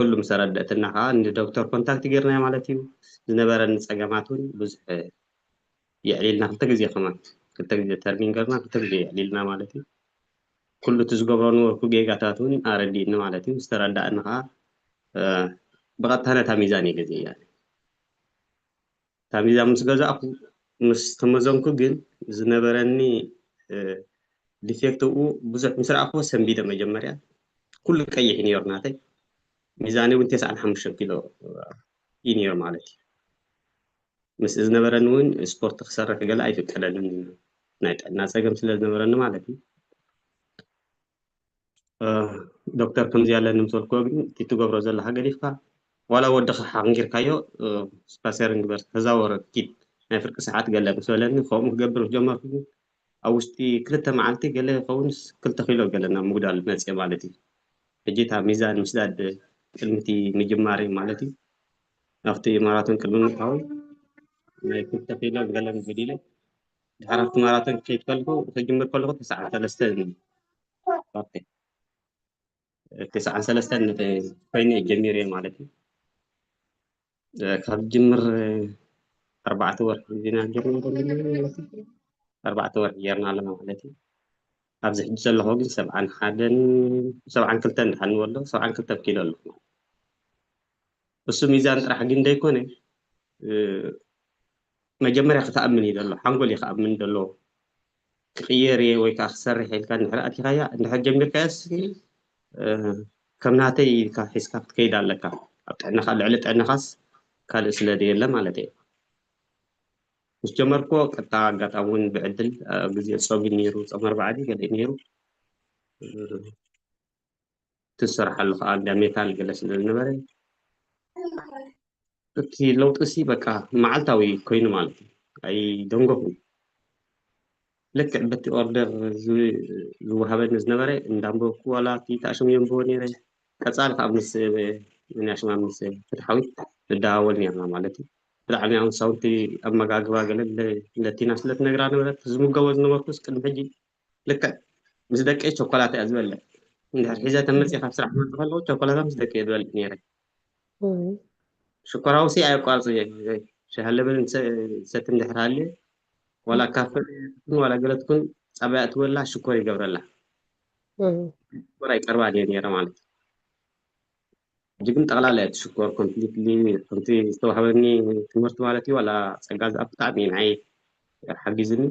ኩሉ ምስ ኣረደእትና ከዓ ንዶክተር ኮንታክት ጌርናዮ ማለት እዩ። ዝነበረኒ ጸገማት እውን ብዙሕ የዕሊልና፣ ክልተ ግዜ ከማን፣ ክልተ ግዜ ተርሚን ጌርና፣ ክልተ ግዜ የዕሊልና ማለት እዩ። ኩሉ እቲ ዝገብሮ ነበርኩ ጌጋታት እውን ኣረዲእኒ ማለት እዩ። ዝተረዳእኒ ከዓ ብቐጥታ ነታ ሚዛን እየ ገዚእያ። እታ ሚዛን ምስ ገዛእኩ፣ ምስ ተመዘንኩ ግን ዝነበረኒ ዲፌክት ብኡ ብዙሕ ምስ ረኣኽዎ ሰንቢደ። መጀመርያ ኩሉ ቀይሕ እዩ ነይሩ ናተይ። ሚዛነይ እውን ተስዓን ሓሙሽተን ኪሎ እዩ ነይሩ ማለት እዩ። ምስ ዝነበረኒ እውን ስፖርት ክሰርሕ ገለ ኣይፍቀደልን እዩ፣ ናይ ጥዕና ጸገም ስለ ዝነበረኒ ማለት እዩ። ዶክተር ከምዚ ኣለኒ ምስ በልክዎ ግን እቲ ትገብሮ ዘለኻ ገዲፍካ ዋላ ወድኻ ሓንጊርካዮ ስፓሰር ንግበር፣ ተዛወር፣ ኪድ ናይ ፍርቂ ሰዓት ገለ ምስ በለኒ ከምኡ ክገብር ምስ ጀመርኩ ግን ኣብ ውሽጢ ክልተ መዓልቲ ገለ ይኸውንስ ክልተ ኪሎ ገለ ናብ ምጉዳል መፅየ ማለት እዩ። ሕጂ እታ ሚዛን ምስዳድ ቅድሚ እቲ ምጅማረይ ማለት እዩ ኣብቲ ማራቶን ቅድሚ ምእታወይ ናይ ክልተ ኪሎ ገለ ጉዲለ ድሕሪ ኣብቲ ማራቶን ክኸይድ ከለኹ ክጅምር ከለኹ ተስዓን ሰለስተን ተስዓን ሰለስተን ኮይኑ ጀሚረ ማለት እዩ። ካብ ጅምር ኣርባዕተ ወርሒ ዜና ጀሚሩ ኣርባዕተ ወርሒ ጌርና ኣለና ማለት እዩ። ኣብዚ ሕጂ ዘለኹ ግን ሰብዓን ሓደን ሰብዓን ክልተን ድሓን ንበሎ ሰብዓን ክልተ ኪሎ ኣለኹ። እሱ ሚዛን ጥራሕ ግን ደይኮነ መጀመርያ ክትኣምን እዩ ዘሎ፣ ሓንጎል እዩ ክኣምን ዘሎ። ክቕየር እየ ወይ ከዓ ክሰርሕ ኢልካ እንድሕር ኣቲኻያ እንድሕር ጀሚርካያስ ከም ናተይ ኢልካ ሒዝካ ክትከይድ ኣለካ። ኣብ ጥዕናኻ ልዕሊ ጥዕናኻስ ካልእ ስለ ደየለ ማለት እየ። ምስ ጀመርክዎ ቀጥታ ኣጋጣሚ እውን ብዕድል ግዜ ጾም ነይሩ፣ ጾም ኣርባዕዲ ገለ ነይሩ። ትሰርሓሉ ከዓ እንዳ ሜታል ገለ ስለ ዝነበረ እቲ ለውጢ ሲ በቃ መዓልታዊ ኮይኑ ማለት እዩ። ኣይደንጎኹን። ልክዕ በቲ ኦርደር ዝወሃበኒ ዝነበረ እንዳንበብኩ ዋላ እቲ ተኣሽሙ የንብቦ ነይረ። ቀፃሊ ከዓ ምስ ናይ ሽማ ምስ ፍትሓዊት ንደዋወል ነርና ማለት እዩ። ብጣዕሚ ኣውን ሳውንቲ ኣመጋግባ ገለ ለቲና ስለ ትነግራ ነበረት። ዝምገቦ ዝነበርኩስ ቅድሚ ሕጂ ልክዕ ምስ ደቀይ ቸኮላታ እያ ዝበልዕ። እንድሕር ሒዘ ተመፅእ ካብ ስራሕ ክመፅእ ከለኹ ቸኮላታ ምስ ደቀይ ዝበልዕ ነይረ። ሽኮራዊ ሲ ኣየቋርፅ እየ። ሻሂ ለበን ሰቲ እንድሕር ሃልየ ዋላ ካፈ ትኩን ዋላ ገለ ትኩን ፃባያ ትበላ ሽኮር ይገብረላ። ሽኮር ኣይቀርባ እየ ነይረ ማለት እዩ። ሕጂ ግን ጠቕላላ እየ ትሽኮር ኮምፕሊትሊ ከምቲ ዝተዋህበኒ ትምህርቲ ማለት እዩ ዋላ ፀጋ ዝኣብ ብጣዕሚ እዩ ንዓይ ሓጊዝኒ።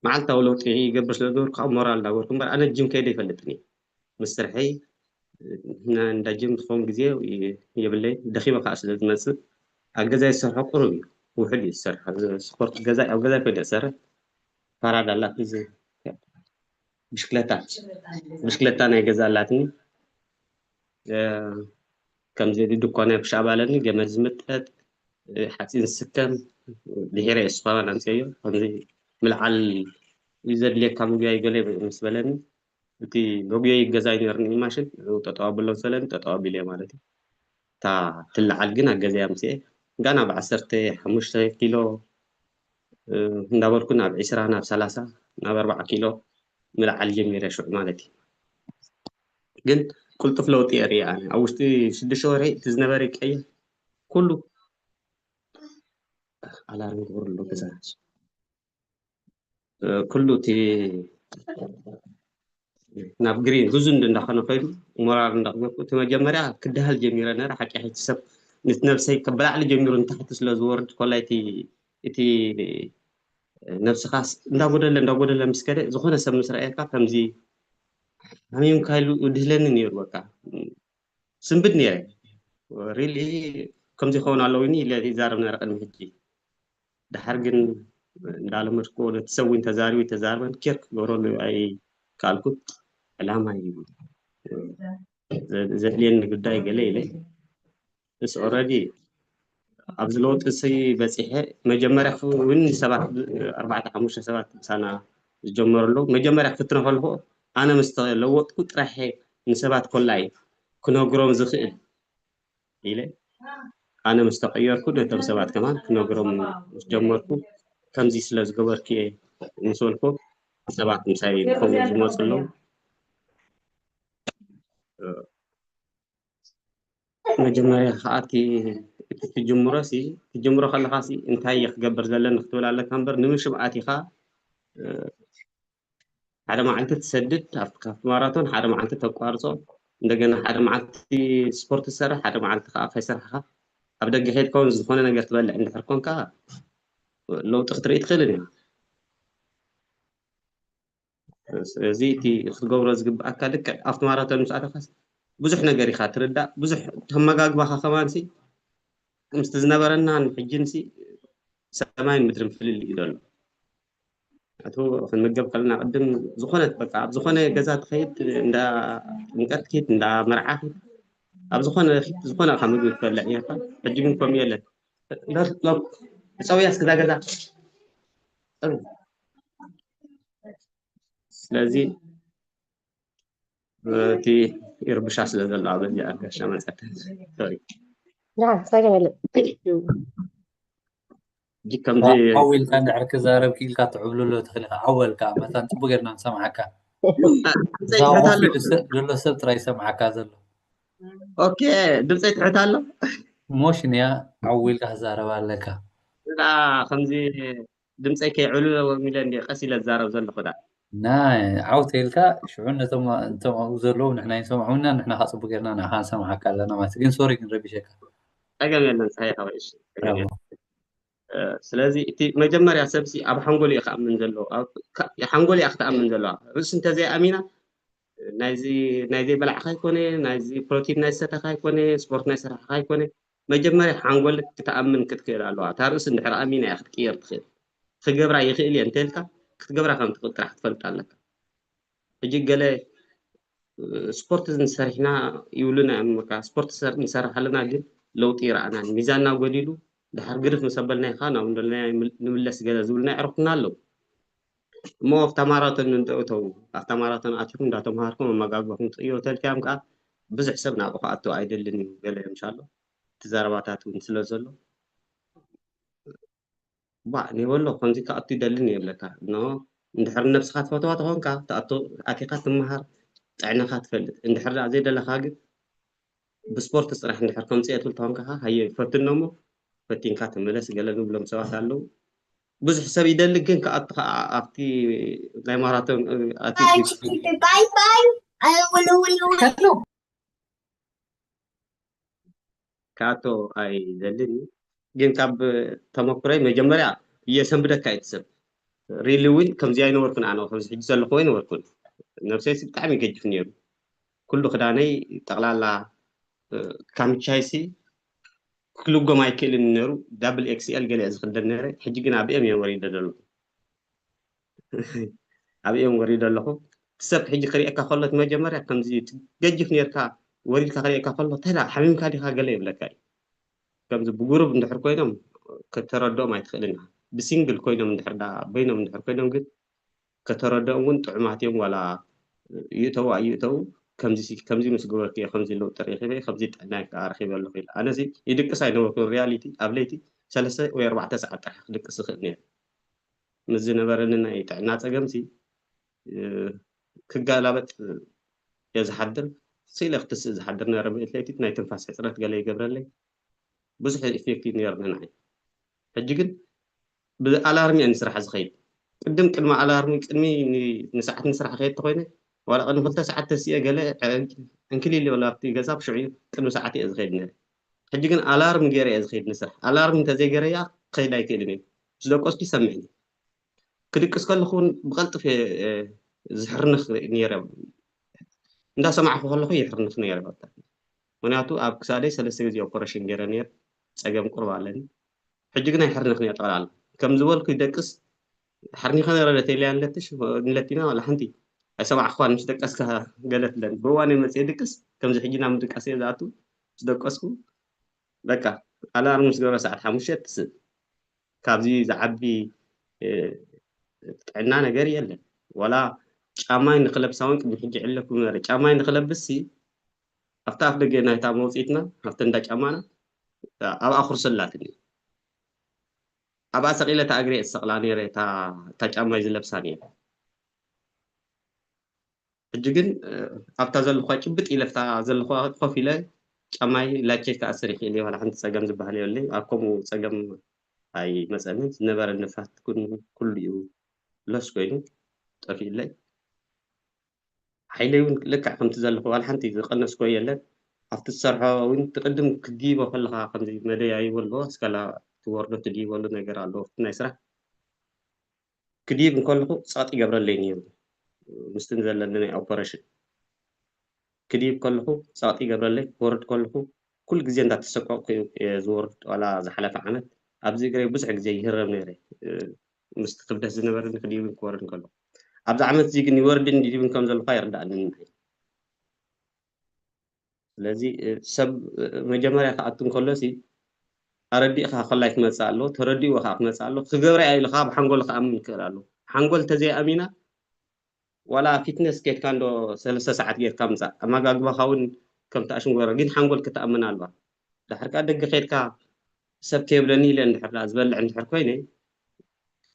መዓልታዊ ለውጢ ይገብር ስለ ዝነበርኩ ካብ ሞራል እንዳበርኩ እምበር ኣነ ጅም ከይደ ይፈልጥን እየ ምስ ስርሐይ እንዳ ጅም ዝኸውን ግዜ የብለይ። ደኺመ ከዓ ስለ ዝመፅእ ኣብ ገዛ ዝሰርሖ ቁሩብ እዩ፣ ውሕድ እዩ ዝሰርሖ። ስፖርት ገዛ ኣብ ገዛ ኮይነ ዝሰርሕ ፓራድ ኣላት ብሽክለታ ብሽክለታ ናይ ገዛ ኣላትኒ። ከምዚ ድኳን ናይ ኩሻ ኣባለኒ ገመድ ዝምጠጥ ሓፂን ዝስከም ድሒረ እየ ስፋባን ኣምፅዮ ከምዚ ምልዓል እዩ ዘድልየካ ምግቢ ኣይገለ ምስ በለኒ እቲ መጉየይ ገዛ ይነርኒ ማሽን ጠጠው ኣብሎ ዝሰለን ጠጠው ኣቢለ ማለት እዩ። እታ ትለዓል ግን ኣብ ገዛ ኣምፅኤ ጋና ብዓሰርተ ሓሙሽተ ኪሎ እንዳበልኩ ናብ ዒስራ ናብ ሰላሳ ናብ ኣርባዓ ኪሎ ምልዓል ጀሚረ ሽዑ ማለት እዩ። ግን ቁልጡፍ ለውጢ የርኢ ኣነ ኣብ ውሽጢ ሽዱሽተ ወርሒ እቲ ዝነበረ ቀይሕ ኩሉ ኣላርም ግበሩ ኣሎ ገዛ ኩሉ እቲ ናብ ግሪን ብዙ እንዳኾነ ከይዱ ሞራር እንዳክበርኩ እቲ መጀመርያ ክደሃል ጀሚረ ነረ ሓቂ ሕቲ ሰብ ነቲ ነብሰይ ብላዕሊ ጀሚሩ ንታሕቲ ስለ ዝወርድ ኮላይ እቲ ነብስኻስ እንዳጎደለ እንዳጎደለ ምስ ከደ ዝኾነ ሰብ ምስ ረኣየካ ከምዚ ሃሚምካ ኢሉ ድህለኒ ነይሩ በቃ ስንብድ ነይረ ሪሊ ከምዚ ይኸውን ኣለዉ ኢኒ ኢለ ይዛረብ ነረ ቅድሚ ሕጂ ድሓር ግን እንዳለመድክዎ ነቲ ሰብ እውን ተዛሪቡ ተዛርበን ኬር ክገብረሉ ኣይከኣልኩት ዕላማ እዩ ዘድልየኒ ጉዳይ ገለ ኢለ ምስ ኦረዲ ኣብዚ ለውጢ ሲ በፂሐ መጀመርያ እውን ሰባት ኣርባዕተ ሓሙሽተ ሰባት ምሳና ዝጀመሩ ኣለዉ መጀመርያ ክፍትነ ከልኩ ኣነ ምስ ተለወጥኩ ጥራሕ ንሰባት ኮላይ ክነግሮም ዝኽእል ኢለ ኣነ ምስ ተቐየርኩ ነቶም ሰባት ከማን ክነግሮም ምስ ጀመርኩ ከምዚ ስለ ዝገበርክየ ምስ በልኩ ሰባት ምሳይ ከምኡ ዝመፁ ኣለዉ መጀመርያ ከዓ እቲ እቲ ትጅምሮ ሲ ትጅምሮ ከለካ ሲ እንታይ እየ ክገብር ዘለኒ ክትብል ኣለካ እምበር ንምሽም ኣቲካ እ፣ ሓደ መዓልቲ ትሰድድ ኣብቲ ካብቲ ማራቶን ሓደ መዓልቲ ተቋርጾ እንደገና ሓደ መዓልቲ ስፖርት ትሰርሕ ሓደ መዓልቲ ከዓ ከይሰርሕካ ኣብ ደገ ከይድካ እውን ዝኾነ ነገር ትበልዕ እንድሕር ኮንካ ለውጢ ክትርኢ ትኽእልን ኢኻ። ስለዚ እቲ ክትገብሮ ዝግብኣካ ልክዕ ኣብቲ ማራቶን ምስ ኣተኻስ ብዙሕ ነገር ኢኻ ትርዳእ፣ ብዙሕ ተመጋግባኻ ከማንሲ ምስቲ ዝነበረናን ሕጅንሲ ሰማይን ምድርን ፍልልይ እዩ ዘሎ። ኣቱ ክንምገብ ከለና ቅድም ዝኾነት በቃ ኣብ ዝኾነ ገዛ ትኸይድ እንዳ ጥምቀት ኪድ እንዳ መርዓ ኪድ ኣብ ዝኾነ ኪድ ዝኾነ ካብ ምግቢ ትበልዕ ነርካ። ሕጂ ግን ከምኡ የለን። ጸውያ እስክዛ ገዛ ስለዚ እቲ ይርብሻ ስለ ዘሎ ኣብ እዚኣ ጋሻ መጸተ ሶሪ ዳ ጸገም የለን። ሕጂ ከምዚ ዓው ኢልካ እንድሕር ክዛረብ ክኢልካ ትዕብልሎ ትኽእል ኢኻ። ዓው በል ከዓ መታን ፅቡቅ ጌርና ንሰምዓካ። ድምፀይ እዛ ትሕት ኣሎ ኮፍ ኢሉ ሰብ ዘሎ ሰብ ጥራይ ይሰምዓካ ዘሎ። ኦኬ ድምፀይ ትሕት ኣሎ ሞሽን እያ። ዓው ኢልካ ክዛረብ ኣለካ። እና ከምዚ ድምፀይ ከይዕሉ ኢለ እንዲ ቀስ ኢለ ዝዛረብ ዘለኹ ዳ ናይ ዓው ተይልካ ሽዑ ነቶም ነቶም ኣብኡ ዘለዉ ንሕና ይንሰምዑና ንሕና ከዓ ፅቡቅ ጌርና ንዓኻ ንሰምዓካ ኣለና ማለት እዩ። ግን ሶሪ ግን ረቢሸካ። ጸገም የለን ፀሃይ ሓወይሽ ብራቮ። ስለዚ እቲ መጀመርያ ሰብሲ ኣብ ሓንጎል እዩ ክኣምን ዘለዎ ኣብ- ካ- ሓንጎል እያ ክትኣምን ዘለዋ ርእሲ እንተዘይኣሚና ናይዚ ናይ ዘይበላዕካ ኣይኮነ ናይዚ ፕሮቲን ናይ ዝሰተካ ኣይኮነ ስፖርት ናይ ሰራሕካ ኣይኮነ መጀመርያ ሓንጎል ክትኣምን ክትክእል ኣለዋ እታ ርእሲ እንድሕር ኣሚና እያ ክትቅየር ትኽእል ክገብራ ይኽእል እየ እንተልካ ክትገብራ ከም ትኽእል ጥራሕ ትፈልጥ ኣለካ ሕጂ ገለ ስፖርት ንሰርሕና ይብሉና እዮም በቃ ስፖርት ሰር- ንሰርሕ ኣለና ግን ለውጢ ይረኣና ሚዛንና ጎዲሉ ድሓር ግርፍ ምስ ኣበልናዮ ከዓ ናብ እንደለናዮ ንምል- ንምለስ ገለ ዝብሉና የዕርኩና ኣለዉ እሞ ኣብታ ማራቶን እንተእተዉ ኣብታ ማራቶን ኣቲኹም እንዳተምሃርኩም ኣመጋግባኹም ትቅይሩ ተልካዮም ከዓ ብዙሕ ሰብ ናብኡ ክኣቱ ኣይደልን እዩ ገለ ምሻሎ እቲ ዘረባታት እውን ስለ ዘሎ ባዕ ኔበሎ ከምዚ ክኣቱ ይደልን እየ ይብለካ እኖ እንድሕር ነብስኻ ትፈትዋ ተኾንካ ትኣቱ ኣቲኻ ትመሃር ጥዕናኻ ትፈልጥ እንድሕር ደኣ ዘይደለኻ ግን ብስፖርት ጥራሕ እንድሕር ከምፅኦ ትብል ተኾንካ ከዓ ሃየ ፈትኖ እሞ ፈቲንካ ተመለስ ገለ ንብሎም ሰባት ኣለዉ ብዙሕ ሰብ ይደሊ ግን ክኣቱ ከዓ ኣብቲ ናይ ማራቶን ኣቲ Bye bye. I will will will. ክኣቶ ኣይደልን እዩ ግን ካብ ተመክሮይ መጀመርያ እየሰንብደካ እዩ ትሰብ ሪሊ እውን ከምዚ ኣይነበርኩን ኣነ ከምዚ ሕጂ ዘለኹ ኣይነበርኩን ነብሰይ ሲ ብጣዕሚ ገጅፍ ነይሩ ኩሉ ክዳነይ ጠቕላላ ካምቻይ ሲ ክልጎም ኣይክእልን ነይሩ ዳብል ኤክስኤል ገለ ዝኽደን ነይረ ሕጂ ግን ኣብኦም እዮም ወሪደ ዘለኹ ኣብኦም ወሪደ ኣለኹ ሰብ ሕጂ ክሪኤካ ከሎ እቲ መጀመርያ ከምዚ ገጅፍ ነርካ ወሪድካ ክሪኤካ ከሎ እንታይ ደኣ ሓሚምካ ዲኻ ገለ ይብለካ እዩ ከምዚ ብጉሩብ እንድሕር ኮይኖም ከተረድኦም ኣይትኽእልን ኢኻ ብሲንግል ኮይኖም እንድሕር ደኣ በይኖም እንድሕር ኮይኖም ግን ከተረድኦም እውን ጥዑማት እዮም ዋላ ይእተዉ ኣይእተዉ ከምዚ ሲ- ከምዚ ምስ ገበርክዮ ከምዚ ለውጢ ረኺበ ከምዚ ጥዕናይ ከዓ ረኺበ ኣለኹ ኢለ ኣነዚ ይድቅስ ኣይነበርኩን ሪያሊቲ ኣብ ለይቲ ሰለስተ ወይ ኣርባዕተ ሰዓት ጥራሕ ክድቅስ ይኽእል ነይረ ምስ ዝነበረኒ ናይ ጥዕና ፀገምሲ ክጋላበጥ እየ ዝሓድር ስኢለ ክትስእ ዝሓድር ነረ ምእት ለይቲ ናይ ትንፋስ ሕፅረት ገለ ይገብረለይ ብዙሕ ኢፌክት እዩ ነይርኒ ንዓይ ሕጂ ግን ብኣላርሚ እየ ንስራሕ ዝኸይድ ቅድም ቅድሚ ኣላርሚ ቅድሚ ንሰዓት ንስራሕ ከየድ ተኮይነ ዋላ ቅድሚ ክልተ ሰዓት ተስየ ገለ ዕንክሊል ይበላ ኣብቲ ገዛ ብሽዑ እዩ ቅድሚ ሰዓት እየ ዝኸይድ ነረ ሕጂ ግን ኣላርሚ ገይረ እየ ዝኸይድ ንስራሕ ኣላርሚ እንተዘይገይረያ ክኸይድ ኣይክእልን እየ ምስ ደቀስኩ ይሰምዕኒ ክድቅስ ከለኹ እውን ብቐልጥፍ እየ ዝሕርንኽ ነይረ እንዳሰማዕኩ ከለኹ ይሕርንኽ ነይረ በቃ ምክንያቱ ኣብ ክሳደይ ሰለስተ ግዜ ኦፐሬሽን ገይረ ነይረ ፀገም ቁርብ ኣለኒ ሕጂ ግን ኣይሕርንኽ ነይረ ጠቕላላ ከም ዝበልኩ ይደቅስ ሓርኒኸ ነረ ለተልያ ንለትሽ ንለቲና ዋላ ሓንቲ ኣይሰማዕኳን ምስ ደቀስካ ገለ ትለን ብእዋን መፅእ ድቅስ ከምዚ ሕጂ ናብ ምድቃስ እየ ዝኣቱ ምስ ደቀስኩ በቃ ኣላርም ምስ ገበረ ሰዓት ሓሙሽተ ትስእ ካብዚ ዝዓቢ ጥዕና ነገር የለን ዋላ ጫማይ ንክለብሳ እውን ቅድሚ ሕጂ ዕለኩም ነበረ ጫማይ ንክለብስ ኣብታ ኣፍ ደገ ናይታ መውፅኢትና ኣብቲ እንዳ ጫማና ኣብኣ ኩርሲ ኣላትኒ ኣብኣ ሰቂለ እታ እግሪ እሰቅላ ነረ እታ ጫማይ ዝለብሳ ነረ ሕጂ ግን ኣብታ ዘለኹዋ ጭብጥ ኢለ ኣብታ ዘለኹዋ ኮፍ ኢለ ጫማይ ላኬት ክኣስር ይኽእል እየ፣ ዋላ ሓንቲ ጸገም ዝበሃል የብለይ። ኣብ ከምኡ ጸገም ኣይመጸንን። ዝነበረ ንፋት ኩን-፣ ኩሉ እዩ ሎስ ኮይኑ ጠፊኡለይ። ሓይለይ እውን ልክዕ ከምቲ ዘለኹ ዋላ ሓንቲ ዝቐነስኮ የለን። ኣብቲ ዝሰርሖ እውን ትቕድም ክትድይቦ ከለኻ ከምዚ መደያይቦ ኣለዎ፣ እስካላ ትወርዶ ትድይበሉ ነገር ኣለዎ። ኣብቲ ናይ ስራሕ ክድይብ እንከለኹ ጸቕጢ ይገብረለይ ነይሩ። ምስቲ ዘለኒ ናይ ኦፐሬሽን ክድይብ ከለኹ ጸቕጢ ይገብረለይ፣ ክወርድ ከለኹ ኩሉ ግዜ እንዳተሰቀቕኩ እየ ዝወርድ። ዋላ ዝሓለፈ ዓመት ኣብዚ እግረይ ብዙሕ ግዜ ይህረም ነይረ፣ እ፣ ምስቲ ክብደት ዝነበረኒ ክድይብን ክወርድን ከለኹ። ኣብዚ ዓመት እዚ ግን ይወርድን ይድይብን ከም ዘለኹ ኣይርዳእንን። ስለዚ፣ እ፣ ሰብ፣ እ፣ መጀመርያ ክኣቱ እንከሎ ሲ ኣረዲእኻ ኮላይ ክመጽእ ኣለዎ፣ ተረዲእዎ ከኣ ክመጽእ ኣለዎ። ክገብረ እየ ኢሉ ከኣ ብሓንጎሉ ክኣምን ክኽእል ኣለዎ። ሓንጎል እንተዘይኣሚና ዋላ ፊትነስ ኬድካ እንዶ ሰለስተ ሰዓት ጌርካ ምጻእ፣ ኣመጋግባኻ እውን ከምቲ ኣሽንጎረ፣ ግን ሓንጎል ክትኣምን ኣለዋ። ድሓር ከኣ ደገ ኬድካ ሰብ ከየብለኒ ኢለ እንድሕር ደኣ ዝበልዕ እንድሕር ኮይነ፣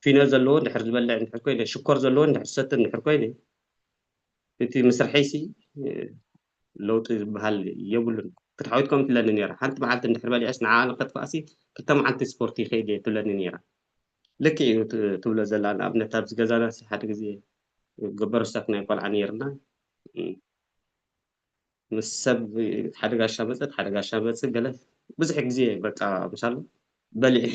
ፊኖ ዘለዎ እንድሕር ዝበልዕ እንድሕር ኮይነ፣ ሽኮር ዘለዎ እንድሕር ዝሰቲ እንድሕር ኮይነ፣ እቲ ምስርሐይሲ፣ እ፣ ለውጢ ዝበሃል የብሉን። ክትሓዊት ከም ትብለኒ ነይራ። ሓንቲ መዓልቲ እንድሕር በሊዐስ ንዓ ንኸጥፋእሲ ክልተ መዓልቲ ስፖርት ይኸይድ እየ ትብለኒ ነይራ። ልክዕ እዩ ት-፣ ትብሎ ዘላ። ንኣብነት ኣብዚ ገዛናሲ ሓደ ግዜ ገበረስታት ናይ ቆልዓ ነይርና። እ፣ ምስ ሰብ ሓደ ጋሻ መጸት፣ ሓደ ጋሻ መጽእ ገለ ብዙሕ ግዜ በቃ ምሳሉ በሊዕ፣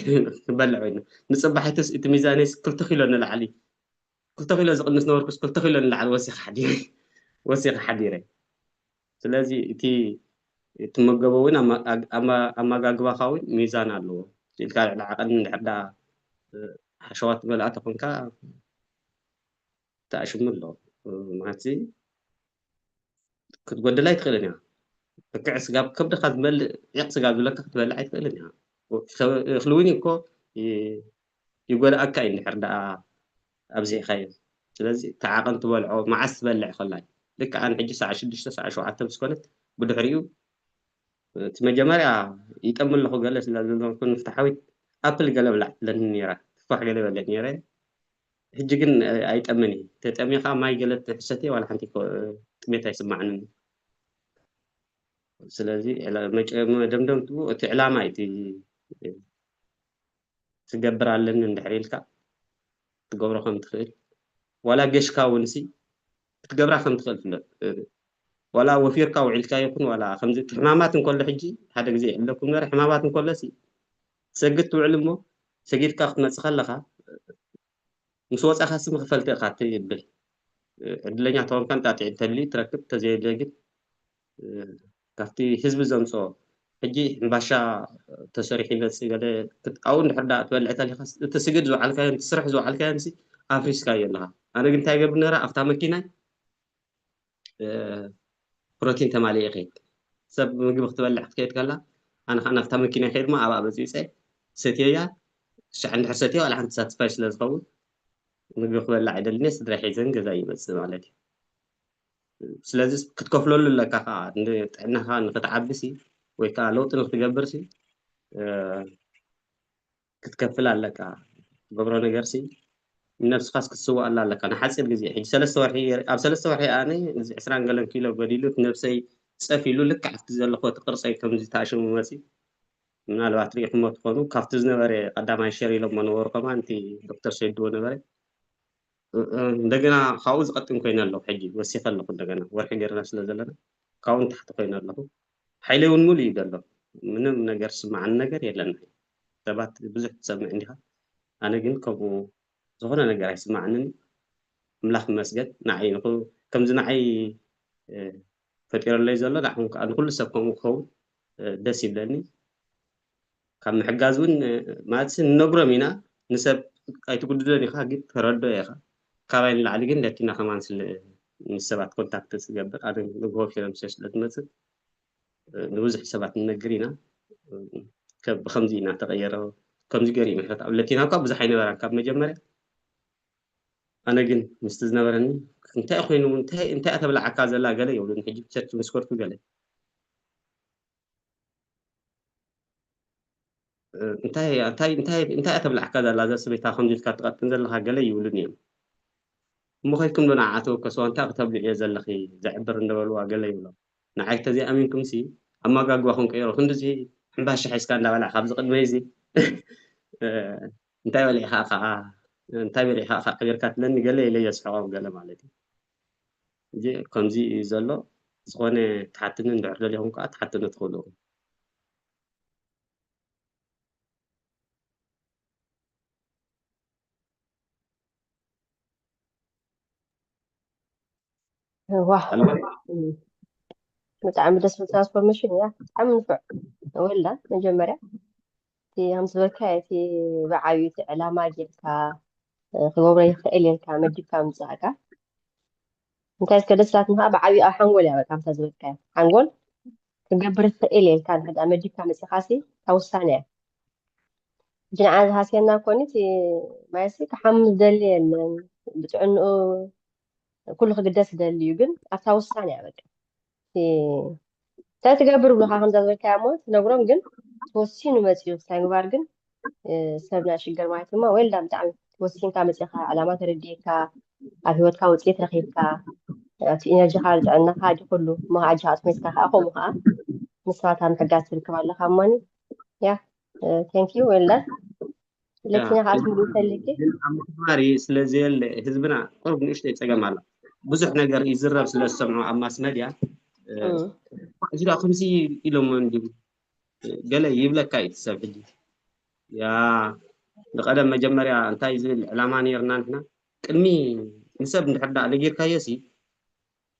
ክበልዕ ኮይኑ። ንጽባሒትስ እቲ ሚዛነይስ ክልተ ኪሎ ንላዕሊ፣ ክልተ ኪሎ ዝቕንስ ነበርኩስ ክልተ ኪሎ ንላዕሊ ወሲኸ ሓዲረ፣ ወሲኸ ሓዲረ። ስለዚ እቲ ትመገቦ እውን ኣማ-፣ ኣማ-፣ ኣመጋግባኻ እውን ሚዛን ኣለዎ። ኢልካ ልዕሊ ዓቐን እንድሕር ደኣ፣ እ፣ ሓሸዋት ትበልዓ ተኾንካ፣ ተኣሽሙ ኣሎ። ማለት እዚ ክትጎድል ኣይትኽእልን እያ። ልክዕ ስጋብ ከብድኻ ዝበልዕ፣ ዒቕ ስጋብ ዝብለካ ክትበልዕ ኣይትኽእልን እያ። እኽሊ እውን እኮ ይ-፣ ይጎድኣካ እዩ እንድሕር ደኣ ኣብዚሕካዮ። ስለዚ እቲ ዓቐን ትበልዖ፣ መዓስ ትበልዕ ከላ እዩ። ልክዕ ኣነ ሕጂ ሰዓት ሽዱሽተ፣ ሰዓት ሸውዓተ ምስ ኮነት፣ ብድሕሪኡ እቲ መጀመርያ ይጠሚ ኣለኹ ገለ ስለ ዝበልኩ ንፍትሓዊት ኣፕል ገለ ብላዕ ትብለኒ ነይራ። ትፋሕ ገለ ይበልዕ ነይረ። ሕጂ ግን፣ እ፣ ኣይጠምን እየ። ተጠሚኻ ማይ ገለ ትሕሰት እየ፣ ዋላ ሓንቲ ኮ-፣ ጥሜት ኣይስማዕንን። ስለዚ ዕላ-፣ መጨ-፣ መደምደምትኡ እቲ ዕላማ እዩ፣ እቲ ትገብር ኣለኒ እንድሕር ኢልካ ትገብሮ ከም ትኽእል። ዋላ ገሽካ እውን ሲ ክትገብራ ከም ትኽእል ፍለጥ። እ፣ ዋላ ወፊርካ ውዒልካ ይኹን፣ ዋላ ከምዚ እቲ ሕማማት እንከሎ ሕጂ ሓደ ግዜ ይዕለኩም ነበረ፣ ሕማማት እንከሎ ሲ ትሰግድ ትውዕል እሞ ሰጊድካ ክትመጽእ ከለኻ ምስ ወጻኻ ሲ መኽፈልቲ ኢኻ ትብል። እ፣ ዕድለኛ ተኾንካ እንጣጢዕ እንተልዩ ትረክብ፣ እንተዘየለ ግን፣ እ፣ ካብቲ ህዝቢ ዘምጽኦ ሕጂ ሕምባሻ ተሰሪሑ ይመጽእ ገለ ክት-፣ ኣብኡ እንድሕር ደኣ ትበልዕ ተሊኻስ እቲ ስግድ ዝወዓልካዮን ትስራሕ ዝወዓልካዮን ሲ ኣፍሪስካዮ ኣለኻ። ኣነ ግን እንታይ ይገብር ነይረ ኣብታ መኪናይ፣ እ፣ ፕሮቲን ተማሊኤ ይኸይድ። ሰብ ምግቢ ክትበልዕ ክትከይድ ከላ ኣነ ከዓ ናብታ መኪና ይኸይድ እሞ ኣብኣ በጺጸ ሰትየያ። ሻዕ እንድሕር ሰትየ ዋላ ሓንቲ ሳትስፋይ ስለ ዝኸውን ምግቢ ክበልዕ ኣይደልን እየ፣ ስድራይ ሒዘን ገዛ ይመጽእ ማለት እዩ። ስለዚ ክትከፍለሉ ኣለካ ከዓ፣ ንጥዕናኻ ንክትዓብሲ ወይ ከዓ ለውጢ ንክትገብርሲ፣ እ፣ ክትከፍል ኣለካ። ትገብሮ ነገርሲ ንነብስኻስ ክትስውኣላ ኣለካ። ንሓፂር ግዜ፣ ሕጂ ሰለስተ ወርሒ፣ ኣብ ሰለስተ ወርሒ ኣነ እዚ ዕስራን ገለን ኪሎ ጎዲሉ፣ እቲ ነብሰይ ፀፍ ኢሉ፣ ልክዕ ኣብቲ ዘለኹ እቲ ቅርፀይ ከምዚ ተኣሽሙ መፂ። ምናልባት ርኢኹሞ ትኾኑ፣ ካብቲ ዝነበረ ቀዳማይ ሸር ኢሎሞ ነበሩ፣ ከማን እቲ ዶክተር ሰይድዎ ነበረ። እ-፣ እ-፣ እንደገና ካብኡ ዝቐጥን ኮይነ ኣለኹ። ሕጂ ወሲኸ ኣለኹ፣ እንደገና ወርሒ ገይርና ስለ ዘለና ካብኡ ንታሕቲ ኮይነ ኣለኹ። ሓይለይ እውን ሙሉእ እዩ ዘሎ። ምንም ነገር ዝስምዓኒ ነገር የለን። ሰባት ብዙሕ ትሰምዕ እንዲኻ፣ ኣነ ግን ከምኡ ዝኾነ ነገር ኣይስምዓንን። ኣምላኽ ይመስገን። ንዓይ ንኹ-፣ ከምዚ ንዓይ፣ እ፣ ፈጢረለይ ዘሎ ንዓኹም ከኣ ንኹሉ ሰብ ከምኡ ክኸውን፣ እ፣ ደስ ይብለኒ። ካብ ምሕጋዝ እውን፣ እ፣ ማለት ንነግሮም ኢና፣ ንሰብ ኣይትጉድዶን ኢኻ፣ ግን ተረድኦ ኢኻ። ካባይ ንላዕሊ ግን ለቲና ከማን ስለ ምስ ሰባት ኮንታክት ዝገብር፣ ኣነ ንግሆ ፊልም ሸሽ ስለ ትመጽእ፣ እ፣ ንብዙሕ ሰባት ንነግር ኢና። እ፣ ከ-፣ ብኸምዚ ኢና ተቐየረ፣ ከምዚ ገይሩ እዩ ምሕረት ኣብ ለቲና እኳ ብዙሕ ኣይነበራን ካብ መጀመርያ። ኣነ ግን ምስቲ ዝነበረኒ እንታይ ኮይኑ፣ እንታይ፣ እንታይ እያ ተብላዓካ ዘላ ገለ ይብሉኒ። ሕጂ ቸርች ምስ ከድኩ ገለ፣ እ፣ እንታይ እያ፣ እንታይ፣ እንታይ፣ እንታይ እያ ተብላዓካ ዘላ እዛ ሰበይታ ከምዚ ኢልካ ትቐጥን ዘለኻ ገለ ይብሉኒ እዮም። እሞ ከይድኩም ዶ ንዓኣ ተወከስዋ፣ እንታይ ክተብልዕዮ ዘለኺ ዘዕብር እንደበልዋ ገለ ይብሎም። ንዓይ ተዘይኣሚንኩምሲ ኣመጋግባ ክንቀይሮ ክንድዚ ሕምባሻ ሒዝካ እንዳበላዕ ካብዚ ቅድመይ እዚ እንታይ በሊዕካ ከዓ እንታይ በሊዕካ ከዓ ዕቢርካ ትለኒ ገለ ኢለ የስሕቆም ገለ ማለት እዩ። እዚ ከምዚ እዩ ዘሎ። ዝኾነ ትሓትኒ እንድሕር ደሊኹም ከዓ ትሓትኒ ትኽእሉ ኢኹም። ዋ ብጣዕሚ ደስ ዝብል ትራንስፎርሜሽን እያ። ብጣዕሚ ንፉዕ ወልዳ። መጀመርያ እቲ ከም ዝበልካ እቲ ብዓብዩ እቲ ዕላማ ጌርካ ክገብሮ ይኽእል ኢልካ መዲብካ ምምፃእካ እንታይ እስከ ደስ ላትኒ ከዓ ብዓብዩ ኣብ ሓንጎል እያ በቃ ምታ ዝበልካዮ ሓንጎል ክገብር ይኽእል ኢልካ እንድሕር መዲብካ መፂኻሲ እታ ውሳነ እያ። ሕጂ ንዓ ዝሃስየና ኮኒ እቲ ማለትሲ ክሓሚ ዝደሊ የለን ብጥዕንኡ ኩሉ ክግደስ ዝደሊ እዩ ግን ኣብታ ውሳነ እያ በቃ እንታይ ትገብር ብሉካ ከምዛ ዝበልካዮ እሞ ትነግሮም ግን ተወሲኑ መፅኡ ክሳይ ምግባር ግን ሰብ ናይ ሽግር ማለት ድማ ወልዳ ብጣዕሚ ወሲንካ መፂእካ ዕላማ ተረዲእካ ኣብ ሂወትካ ውፅኢት ረኪብካ ኣብቲ ኢነርጂካ ጥዕናካ ዲ ኩሉ እሞ ከዓ ኣጆካ ኣጥሚትካ ከዓ ከምኡ ከዓ ንስካ ምሕጋዝ ትርከብ ኣለካ እሞኒ ያ thank you well done ለኪና ከዓ ትምሉ ተልኪ ግን ኣብ ምክባሪ ስለ ዘየለ ህዝብና ቁሩብ ንእሽተይ ፀገም ኣሎ። ብዙሕ ነገር ይዝረብ ስለ ዝሰምዑ ኣብ ማስ መድያ እዚ ዳ ከምዚ ኢሎሞ እንዲ ገለ ይብለካ እዩ ሰብ ሕጂ ያ ንቀደም መጀመርያ እንታይ ዝብል ዕላማ ነርና ንሕና ቅድሚ ንሰብ እንድሕር ዳ ነጊርካዮ ሲ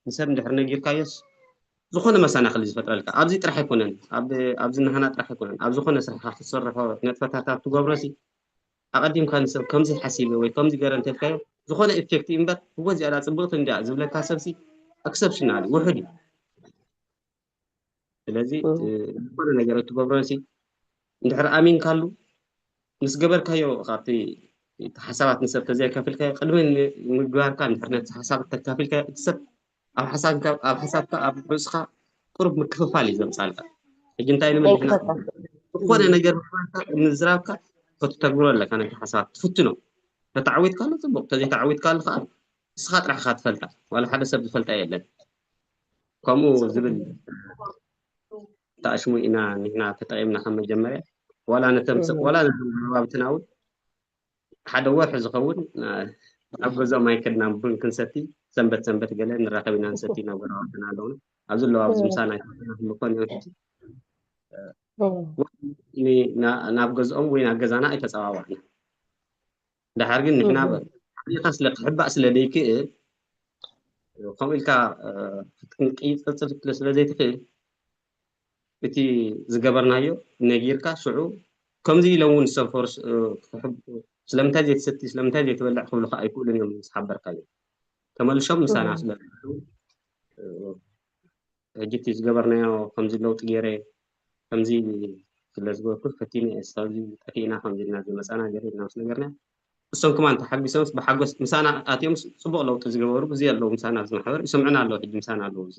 ንሰብ እንድሕር ነጊርካዮስ ዝኾነ መሰናኽል ዝፈጥረልካ ኣብዚ ጥራሕ ኣይኮነን ኣብዚ ናህና ጥራሕ ኣይኮነን ኣብ ዝኾነ ስራሕካ ክትሰርሖ ነጥፈታት ኣብ ትገብሮሲ ኣቐዲምካ ንሰብ ከምዚ ሓሲበ ወይ ከምዚ ገረ እንተልካዮ ዝኾነ ኢፌክት እዩ እምበር እወ እዚኣ ዳ ፅብቕቲ እንዲያ ዝብለካ ሰብሲ ኤክሰፕሽናል ውሑድ እዩ ስለዚ ዝኾነ ነገር እትገብሮሲ እንድሕር ኣሚንካሉ ምስ ገበርካዮ ካብቲ ሓሳባት ንሰብ ተዘይከፍልካዮ ቅድሚ ምግባርካ እንድሕር ነቲ ሓሳብ ተካፊልካዮ እቲ ሰብ ኣብ ሓሳብካ ኣብ ሓሳብካ ኣብ ርእስካ ቁሩብ ምክፍፋል እዩ ዘምፃልካ ሕጂ እንታይ ንብል ንሕና ዝኾነ ነገር ምግባርካ ምዝራብካ ከተተግብሮ ኣለካ ነቲ ሓሳባት ትፍትኖ ተተዓዊትካሉ ፅቡቅ ተዘይተዓዊትካሉ ከዓ ንስኻ ጥራሕ ኢኻ ትፈልጣ ዋላ ሓደ ሰብ ዝፈልጣ የለን ከምኡ ዝብል ተኣሽሙ ኢና ንሕና ተጠቒምና ከም መጀመርያ ዋላ ነተምስቕ ዋላ ነቶም ጎረባብትና እውን ሓደ ወርሒ ዝኸውን ኣብ ገዝኦም ኣይከድናን ቡን ክንሰቲ ሰንበት ሰንበት ገለ ንራኸብ ኢና ንሰቲ ናብ ጎረባብትና ኣለውና ኣብዚ ኣለዉ ኣብዚ ምሳና ኣይኮነ እዮም ሕጂ ናብ ገዝኦም ወይ ናብ ገዛና ኣይተፀዋወዕና ድሓር ግን ንሕና ሓሊኻ ስለ ክሕባእ ስለ ዘይክእል ከምኡ ኢልካ ክትቅይፀፅል ስለ ዘይትኽእል እቲ ዝገበርናዮ ነጊርካ ሽዑ ከምዚ ኢሎም እውን ዝሰፈሩ ስለምንታይ ዘይትሰቲ ስለምንታይ ዘይትበልዕ ክብሉካ ኣይክእሉን እዮም ምስ ሓበርካዮ ተመልሾም ምሳና ስለ ሕጂ እቲ ዝገበርናዮ ከምዚ ለውጢ ገይረ ከምዚ ስለ ዝገበርኩ ፈቲነ እየ ስለዚ ጠፊእና ከምዚ ኢልና ዝመፃና ገይረ ኢልና ምስ ነገርና እሶም ከማን ተሓጒሶምስ ብሓጎስ ምሳና ኣትዮምስ ፅቡቕ ለውጢ ዝገበሩ ብዙ ኣለዉ ምሳና ኣብዚ ማሕበር ይሰምዑና ኣለዉ ሕጂ ምሳና ኣለዉ እዚ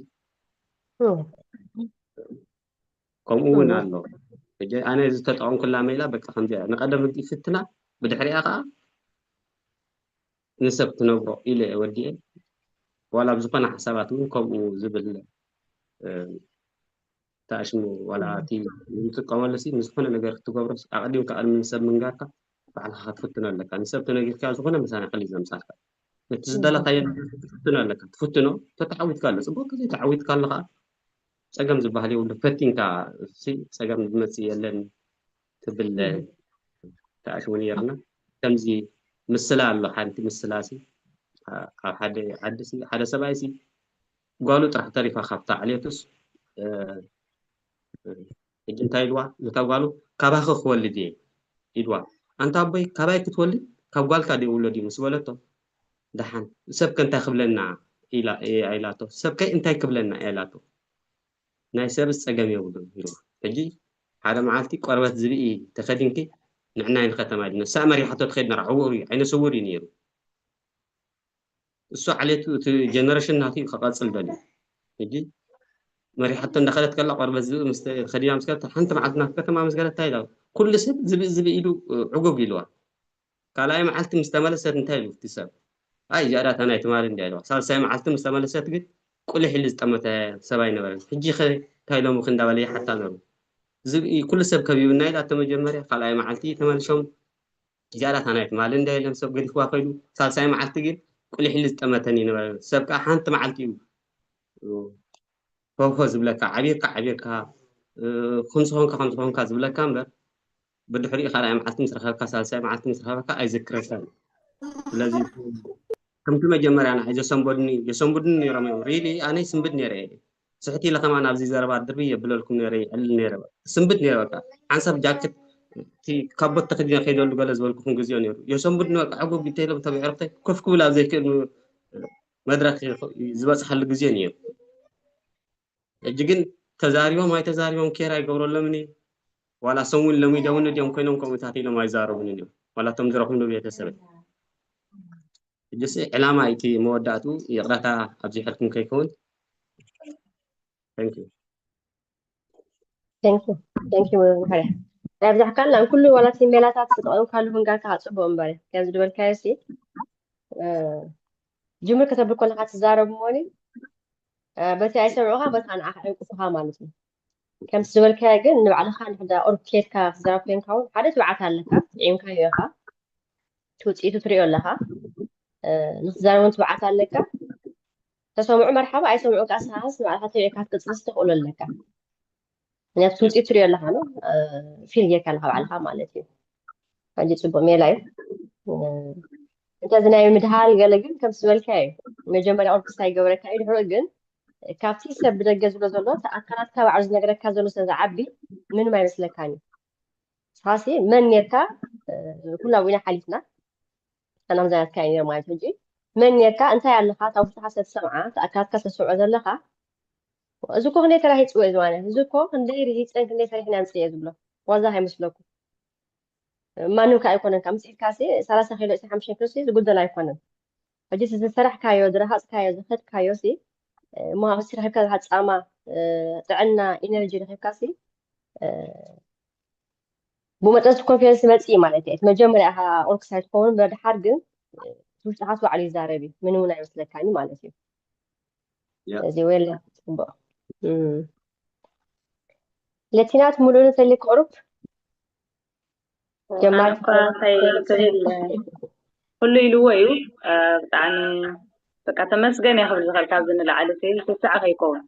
ከምኡ እውን ኣሎ ሕጂ ኣነ ዝተጠቐምኩላ መይላ በቃ ከምዚኣ ንቀደም ህግ ይፍትና ብድሕሪኣ ከዓ ንሰብ ትነግሮ ኢለ ወዲኤ ዋላ ብዝኾነ ሓሳባት እውን ከምኡ ዝብል ተኣሽሙ ዋላ እቲ ንጥቀመሉ ሲ ንዝኾነ ነገር ክትገብሮ ኣቀዲምካ ቅድሚ ንሰብ ምንጋርካ ባዕልካ ክትፍትኖ ኣለካ ንሰብ ተነጊርካ ዝኾነ መሰናክል እዩ ዘምፃልካ ነቲ ዝደለካዮ ነገር ክትፍትኖ ኣለካ ትፍትኖ ተተዓዊትካ ኣሎ ፅቡቅ ግዜ ተዓዊትካ ኣሎ ከዓ ፀገም ዝበሃል የብሉ ፈቲንካ ሲ ፀገም ዝመፅእ የለን ትብል ተኣሽሙ ነይርና ከምዚ ምስላ ኣሎ ሓንቲ ምስላ ሲ ኣብ ሓደ ዓዲ ሲ ሓደ ሰብኣይ ሲ ጓሉ ጥራሕ ተሪፋ ካብታ ዕልየቱስ ሕጂ እንታይ ኢልዋ ነታ ጓሉ ካባኺ ክወልድ እየ ኢልዋ ኣንታ ኣቦይ ካባይ ክትወልድ ካብ ጓልካ ድየ ውለድ እዩ ምስ በለቶ ደሓን ሰብከ እንታይ ክብለና ኢላ ኢላቶ ሰብከይ እንታይ ክብለና እያ ኢላቶ ናይ ሰብስ ፀገም የብሉን ኢልዋ ሕጂ ሓደ መዓልቲ ቆርበት ዝብኢ ተኸዲንኪ ንዕናይ ንከተማ ኢሉ ንሳ መሪሓቶ ትኸይድ ነራ ዕውር እዩ ዓይነ ስውር እዩ ነይሩ እሱ ዓሌቱ እቲ ጀነሬሽን ናቱ እዩ ክቐፅል ደልዩ ሕጂ መሪሓቶ እንዳኸደት ከላ ቆርበት ዝብኢ ምስ ከዲና ምስ ከደት ሓንቲ መዓልቲ ናብ ከተማ ምስ ገደት እንታይ ኢላ ኩሉ ሰብ ዝብኢ ዝብኢ ኢሉ ዕጉግ ኢልዋ ካልኣይ መዓልቲ ምስ ተመለሰት እንታይ ኢሉ እቲ ሰብ ኣይ እዚኣ ዳታ ናይ ትማሊ እንዲያ ኢልዋ ሳልሳይ መዓልቲ ምስ ተመለሰት ግን ቁልሕ ኢሉ ዝጠመተ ሰብ ኣይነበረን ሕጂ ኸ እንታይ ኢሎምኺ እንዳበለ ይሓታ ነሩ። ዝብኢ ኩሉ ሰብ ከቢቡና ኢላቶ መጀመርያ፣ ካልኣይ መዓልቲ ተመልሶም ዝያዳ ታናይ ትማሊ እንዳ ኢሎም ሰብ ገዲፍዋ ከይዱ። ሳልሳይ መዓልቲ ግን ቁሊሕ ኢሉ ዝጠመተኒ ነበረ። ሰብ ከዓ ሓንቲ መዓልቲ እዩ ሆሆ ዝብለካ፣ ዓቢርካ ዓቢርካ፣ እ፣ ከምዚ ኾንካ ከምዚ ኾንካ ዝብለካ እምበር፣ ብድሕሪኡ ካልኣይ መዓልቲ ምስ ረኸብካ፣ ሳልሳይ መዓልቲ ምስ ረኸብካ ኣይዝክረካን። ስለዚ ከምቲ መጀመርያ ንዓይ ዘሰንበዱኒ፣ ዘሰንብዱኒ ነይሮም እዮም። ሪሊ ኣነ ይስንብድ ነይረ እየ። ስሕት ኢለ ከማን ኣብዚ ዘረባ ድርብይ የብለልኩም ነይረ፣ ይዕልል ነይረ። ስንብድ ነይረ በቃ። ሓንሳብ ጃክት እቲ ካቦት ተኸዲነ ከይደሉ ገለ ዝበልኩኹም ግዜ ነይሩ። የሰንብዱኒ በቃ፣ ዕጉብ እንተ ኢሎም ተብዕርክተይ ኮፍ ክብል ኣብ ዘይክእል መድረኽ ዝበፅሓሉ ግዜ ነይሩ። ሕጂ ግን ተዛሪቦም ኣይተዛሪቦም ኬር ኣይገብረሎምን እዩ። ዋላ ሰሙን ለሚዶምን ድዮም ኮይኖም ከምኡታት ኢሎም ኣይዛረቡን እዮም። ዋላ እቶም ዝረኹም ቤተሰብ። ሕጂስ ዕላማ እቲ መወዳእቱ ይቕረታ ኣብዚሐልኩም ከይከውን። Thank you። Thank you. Thank you መምህር። ናይ ብዛሕካን ናብ ኩሉ ዋላ እቲ ሜላታት ተጠቐምካሉ ምንጋርካ ጽቡቕ እምበር ከምዚ ዝበልካዮ ሲ፣ እ፣ ጅምር ከተብል ከለኻ ትዛረብ እሞኒ፣ እ፣ በቲ ኣይሰምዑኻ፣ በታ ንዓኻ ዕንቅፉኻ ማለት እዩ። ከምቲ ዝበልካዮ ግን ንባዕልኻ ንሕዳ ኦርኬድካ ትዛረብ ኮይንካ እውን ሓደ ትብዓት ኣለካ፣ ጥዒምካዮ ኢኻ፣ እቲ ውፅኢቱ ትሪኦ ኣለኻ። እ፣ ንክትዛረብ እውን ትብዓት ኣለካ። ተሰምዑ መርሓባ፣ ኣይሰምዑ ከዓ ንስኻስ ንባዕልኻ ተቢዕካ ክትቅፅልስ ትኽእሉ ኣለካ። ምክንያቱ እቲ ውፅኢት ትሪኦ ኣለኻ ነው፣ እ፣ ፊል ጌርካ ኣለኻ ባዕልኻ ማለት እዩ። ሕጂ ፅቡቅ ሜላ እዩ። እ፣ እንተ እዚ ናይ ምድሃል ገለ ግን ከም ዝበልካ እዩ። መጀመርያ ኦርኬስታ ይገብረካ እዩ፣ ድሕሪኡ ግን ካብቲ ሰብ ብደገ ዝብሎ ዘሎ እቲ ኣካላትካ ባዕሉ ዝነግረካ ዘሎ ስለ ዝዓቢ ምንም ኣይመስለካን እዩ። ንስኻሲ መን ኔርካ? እ፣ ኩላ ዊና ሓሊፍና ኣናምዛያትካ እዩ ማለት ሕጂ መን ኔርካ? እንታይ ኣለኻ? እታ ውሽጥኻ ስለ ትሰምዓ፣ እታ ኣካላትካ ስለ ትሰምዖ ዘለኻ፣ እዚ እኮ ክንደይ ተራሂፅዎ እዩ ዝባነ፣ እዚ እኮ ክንደይ ርሂፀን ክንደይ ሰሪሕን ኣምፅእ እየ ዝብሎ። ዋዛ ከይመስለኩም። ማንም ከ ኣይኮነን፣ ካብ ምስ ኢድካ ሲ ሰላሳ ኪሎ፣ ዕስራን ሓሙሽተን ኪሎ ሲ ዝጉደል ኣይኮነን። ሕጂ እቲ ዝሰራሕካዮ፣ ዝረሃፅካዮ፣ ዝኸድካዮ ሲ፣ እ፣ እሞ ኣብሲ ረኺብካ ዝሃፃማ፣ እ፣ ጥዕና፣ ኢነርጂ ረኺብካ ሲ፣ እ፣ ብኡ መጠን እቲ ኮንፊደንስ ይመፅእ እዩ ማለት እዩ። እቲ መጀመርያ ኢኻ ኦርክስ ኣይትኸውን፣ በድሓር ግን፣ እ፣ እቲ ውሽጥኻ ባዕሉ ይዛረብ እዩ። ምንም እውን ኣይመስለካን እዩ ማለት እዩ። ያ። ስለዚ ዌል ጽቡቕ። እም። ለቲናት ሙሉእ ንፈልግ ቁሩብ ጀማሪ ኣነ እኳ እንታይ ክብል፣ ኩሉ ኢልዎ እዩ። እ፣ ብጣዕሚ በቃ ተመስገን እየ ክብል ዝኽእል። ካብዚ ንላዕሊ ሲ ስስዐ ከይከውን፣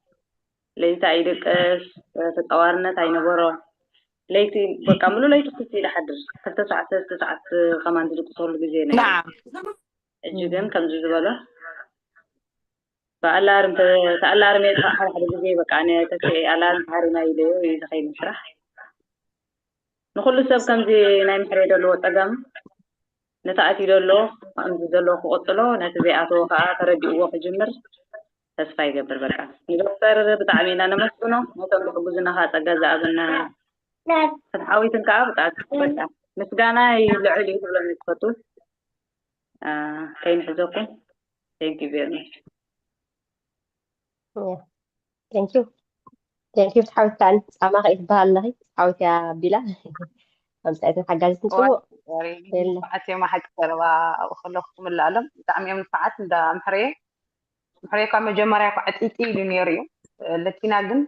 ለይቲ ኣይድቅስ፣ ተጻዋርነት ኣይነበሮ። ለይቲ በቃ ሙሉ ለይቲ ኩስ ኢለ ሓድር፣ ክልተ ሰዓት ሰለስተ ሰዓት ከማን ዝድቅሰሉ ግዜ ነይሩ። ናም ሕጂ ግን ከምዚ ዝበሎ ብኣላርም ተ-፣ ተኣላርም እየ፣ ሓደ ሓደ ግዜ በቃ ኣነ ተስኤ ኣላርም ተሃሪማ ኢለዮ እዩ ዝኸይድ ስራሕ። ንኹሉ ሰብ ከምዚ ናይ ምሕረይ ዘለዎ ጸገም፣ ነቲ ኣትዩ ዘሎ ከምዚ ዘሎ ክቕጽሎ፣ ነቲ ዘይኣተዎ ከኣ ተረዲእዎ ክጅምር ተስፋ ይገብር። በቃ ንዶክተር ብጣዕሚ ኢና ነመስግኖ፣ ነቶም ዝሕግዙና ከኣ ጸጋ ዝኣብና ፍትሓዊትን ከኣ ብጣዕሚ በቃ ምስጋና ልዑል እዩ ክብሎም ዝፈቱ። አ፣ ከይንሕዘኩም። Thank you very much። ቴንክ ዩ ቴንክ ዩ። ፍትሓዊት ከኣ ጻማ ከ ትበሃል ኣለኺ? ፍትሓዊት እያ ቢላ ኣምጻኢትን ሓጋዚትን ጽቡቕ የለ። ንፋዓት እዮም ሓቂ ዘረባ ኣብኡ ከለኹ ክምልኣሎም ብጣዕሚ እዮም ንፋዓት እንዳ ምሕረየ። ምሕረየ እኳ መጀመርያ እኳ ዕጥይጥይ ኢሉ ነይሩ እዩ። ለቲና ግን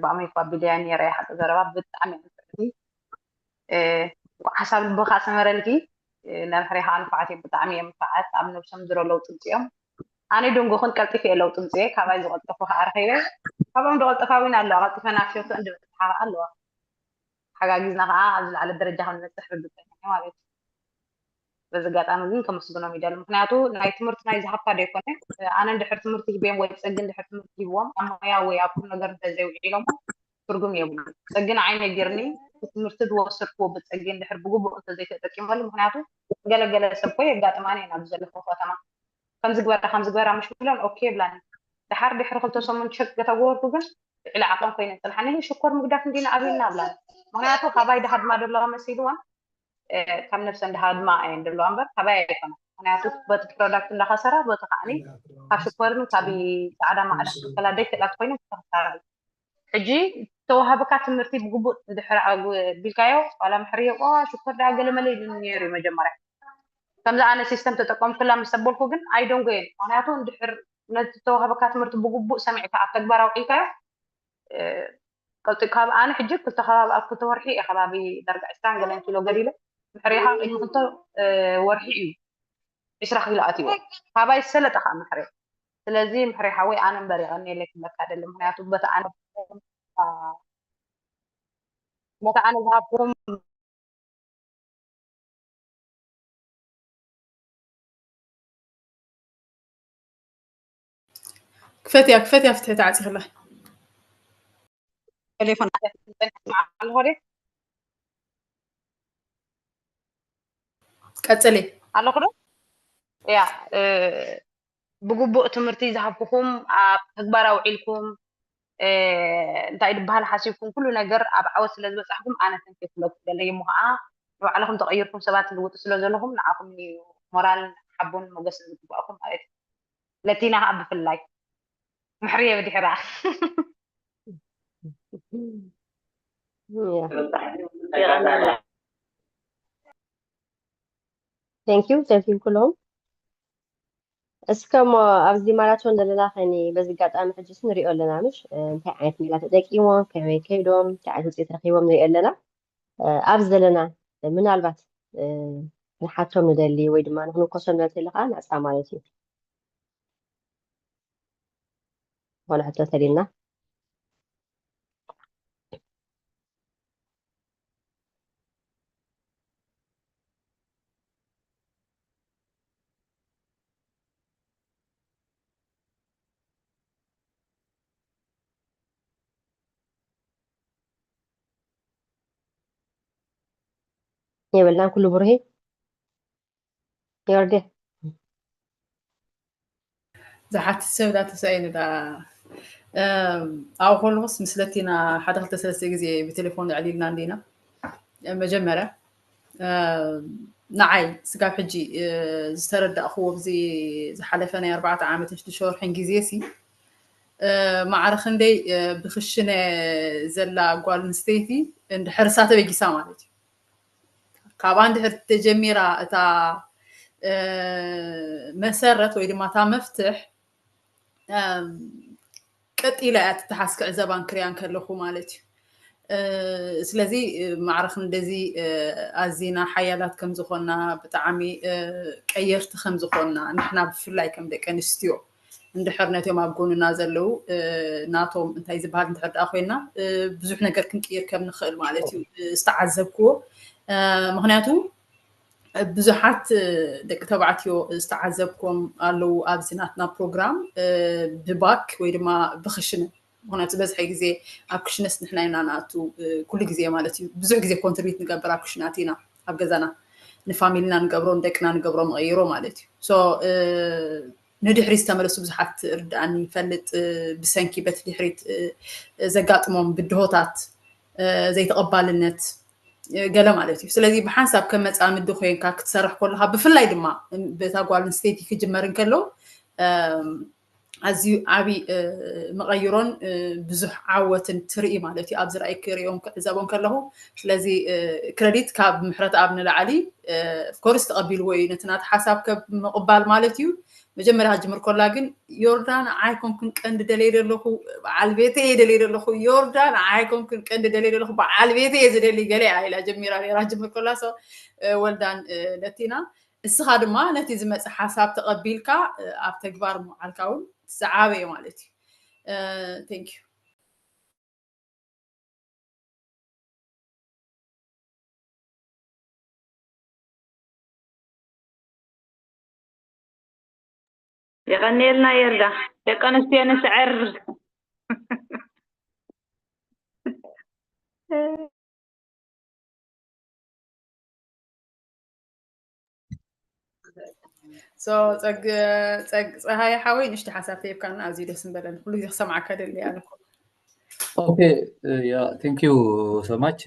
ብኣመይ እኳ ቢልያ ነይረ እያ ሓቂ ዘረባ ብጣዕሚ እያ ንፍዕቲ። እንኳዕ ሓሳብ ልብኻ ሰመረልኪ። ነምሕሬ ከዓ ንፉዓት እዮም፣ ብጣዕሚ እዮም ንፉዓት፣ ኣብ ነብሶም ዝሮ ለውጢ ምፅኦም። ኣነ ደንጎኽን ቀልጢፈ እየ ለውጢ ምፅኤ፣ ካባይ ዝቐልጠፉ ከዓ ረኺበ። ካብኦም ዝቐልጠፋ እውን ኣለዋ፣ ቀልጢፈን ኣብ ሸቶ እንድበፅሓ ከዓ ኣለዋ። ሓጋጊዝና ከዓ ኣብ ዝለዓለ ደረጃ ከም ንበፅሕ ርግፀኛ እየ ማለት እዩ። በዚ ኣጋጣሚ ግን ከመስግኖም ይደሊ፣ ምክንያቱ ናይ ትምህርቲ ናይ ዝሃብካ ዶ ይኮነ። ኣነ እንድሕር ትምህርቲ ሂበዮም ወይ ፀጊ እንድሕር ትምህርቲ ሂብዎም ኣብ ሞያ ወይ ኣብ ቁም ነገር እንተዘይውዒሎሞ ትርጉም የብሉን። ፀጊ ንዓይ ነጊርኒ፣ እቲ ትምህርቲ ዝወሰድክዎ ብፀጊ እንድሕር ብግቡእ እንተዘይተጠቂመሉ፣ ምክንያቱ ገለገለ ሰብ እኮ የጋጥማኒ እየን ኣብዚ ዘለክዎ ከተማ። ከምዚ ግበራ ከምዚ ግበራ ምሽ ብለን ኦኬ ይብላኒ። ደሓር ድሕሪ ክልተ ሰሙን ቸክ ከተገበርኩ ግን ልዕሊ ዓቐን ኮይነ ይፅንሓኒ። ሽኮር ምግዳፍ እንዲና ኣብልና ብላኒ። ምክንያቱ ካባይ ድሃድማ ዘለዋ መሲልወን ካብ ነብሰን ድሃድማ እየን ዘለዋ እምበር ካባይ ኣይኮነን። ምክንያቱ በቲ ፕሮዳክት እንዳኸሰራ በቲ ከዓኒ ካብ ሽኮርን ካብ ፃዕዳ ማዕዳ ክከላደይ ክእላት ኮይነ ተኸሳራ እዩ። ሕጂ ዝተዋህበካ ትምህርቲ ብግቡእ እንድሕር ኣጉ-፣ ቢልካዮ ዋላ ምሕርዮ ሽኮር ዳ ገለ መለ ኢሉኒ ነይሩ እዩ መጀመርያ። ከምዚ ኣነ ሲስተም ተጠቀምኩላ ምስ ተበልኩ ግን ኣይደንጎየን። ምክንያቱ እንድሕር ነቲ ዝተዋህበካ ትምህርቲ ብግቡእ ሰሚዕካ ኣብ ተግባር ኣውዒልካዮ እ፣ ቀልጢ ካብ ኣነ ሕጂ ክልተ ከባቢ ኣብ ክልተ ወርሒ እየ ከባቢ ዳርጋ ዕስራን ገለን ኪሎ ገዲለ። ምሕሬኻ ቅድሚ ክልተ እ፣ ወርሒ እዩ ዕስራ ኪሎ ኣትይዎ። ካባይ ዝሰለጠ ከዓ ምሕሬ። ስለዚ ምሕሬ ሓወይ ኣነ እምበር የቐንየለይ ክብለካ ደሊ። ምክንያቱ በቲ ኣነ በቲ ኣነ ዝሃብኩም ክፈትያ ክፈትያ ፍትሒ ተዓፂኽላ። ቴሌፎን ኣለኹ ደ ቀፅሊ። ኣለኹ ዶ? ያ እ፣ ብግቡእ ትምህርቲ ዝሃብኩኹም ኣብ ተግባር ኣውዒልኩም እ፣ እንታይ ድበሃል ሓሲብኩም ኩሉ ነገር ኣብ ዓወት ስለ ዝበፃሕኩም ኣነ ተንኪ ክብለኩም ደለይ። እሞ ከዓ ንባዕልኹም ተቐይርኩም ሰባት ትልውጡ ስለ ዘለኹም ንዓኹም እዩ ሞራል ሓቦን ሞገስን ዝግባእኩም ማለት እዩ። ለቲና ከዓ ብፍላይ ምሕርየ ብድሕራ Thank you, thank you ኩሎም። እስከ እሞ ኣብዚ ማራቶን ዘለና ከኒ በዚ ኣጋጣሚ ሕጅስ ንሪኦ ኣለና ምሽ እንታይ ዓይነት ሜላ ተጠቂሞም ከመይ ከይዶም እንታይ ዓይነት ውፅኢት ረኪቦም ንሪኦ ኣለና። ኣብዚ ዘለና ምናልባት ክንሓቶም ንደሊ ወይ ድማ ንክንኮሶም ንደሊ ከዓ ናፃ ማለት እዩ። ዝኾነ ሕቶ ተሊልና የብልናን ኩሉ ብሩሂ ዮርዴ ዝሓትት ሰብ ዳ ተሳኢኑ ዳ ኣብኡ ከለኹስ ምስ ለቲና ሓደ ክልተ ሰለስተ ግዜ ብቴሌፎን ኣዕሊልና እንዲና መጀመርያ ንዓይ ስጋብ ሕጂ ዝተረዳእክዎ ብዚ ዝሓለፈ ናይ ኣርባዕተ ዓመትን ሽዱሽተ ወርሕን ግዜ ሲ ማዕረ ክንደይ ብክሽነ ዘላ ጓል ኣንስተይቲ እንድሕርሳ ተበጊሳ ማለት እዩ ካብኣ እንድሕር ተጀሚራ እታ መሰረት ወይ ድማ እታ መፍትሕ ቀጢላ እያ ትተሓዝ ክዕዘባን ክሪያን ከለኹ ማለት እዩ ስለዚ ማዕረ ክንደዚ ኣዚና ሓያላት ከም ዝኾና ብጣዕሚ ቀየርቲ ከም ዝኾና ንሕና ብፍላይ ከም ደቂ ኣንስትዮ እንድሕር ነቶም ኣብ ጎንና ዘለዉ ናቶም እንታይ ዝበሃል እንድሕር ደኣ ኮይና ብዙሕ ነገር ክንቅይር ከም ንኽእል ማለት እዩ ዝተዓዘብክዎ ምክንያቱ ብዙሓት ደቂ ተባዕትዮ ዝተዓዘብኮም ኣለዉ ኣብዚ ናትና ፕሮግራም ብባክ ወይ ድማ ብክሽነ ምክንያቱ ዝበዝሐ ግዜ ኣብ ክሽነስ ንሕና ኢና ንኣቱ ኩሉ ግዜ ማለት እዩ ብዙሕ ግዜ ኮንትሪቢት ንገብር ኣብ ክሽናት ኢና ኣብ ገዛና ንፋሚልና ንገብሮ ንደቅና ንገብሮ መቐይሮ ማለት እዩ ንድሕሪት ዝተመለሱ ብዙሓት ርድኣኒ ይፈልጥ ብሰንኪ በቲ ድሕሪት ዘጋጥሞም ብድሆታት ዘይተቐባልነት ገለ ማለት እዩ ስለዚ ብሓንሳብ ከም መፃምዲ ኮይንካ ክትሰርሕ ከለካ ብፍላይ ድማ በታ ጓል ኣንስተይቲ ክጅመር እንከሎ ኣዝዩ ዓብይ መቐይሮን ብዙሕ ዓወትን ትርኢ ማለት እዩ ኣብዚ ራእይ ክሪኦም ክዕዘቦም ከለኹ ስለዚ ክረዲት ካብ ምሕረት ኣብ ንላዕሊ ኮርስ ተቐቢልዎ እዩ ነቲ ናቲ ሓሳብ ከም ምቕባል ማለት እዩ መጀመርያ ክጅምር ከላ ግን ዮርዳን ንዓይ ኮንክን ቀንዲ ደልየ ዘለኹ በዓል ቤተ እየ ደልየ ዘለኹ ዮርዳን ንዓይ ኮንክን ቀንዲ ደልየ ዘለኹ በዓል ቤተ እየ ዝደሊ ገለ እያ ኢላ ጀሚራ ነራ ጅምር ከላ so well done ለቲና እስኻ ድማ ነቲ ዝመፀ ሓሳብ ተቐቢልካ ኣብ ተግባር ምውዓልካ እውን ዝዓበየ ማለት እዩ thank you የቐንየልና የርዳ ደቂ ኣንስትዮ ንስዕር so ፀግ ፀግ ፀሃይ ሓወይ ንሽቲ ሓሳብ ተይብካና ኣዝዩ ደስ ምበለኒ ኩሉ ግዜ ክሰምዓካ ደሊ ኣነ okay yeah thank you so much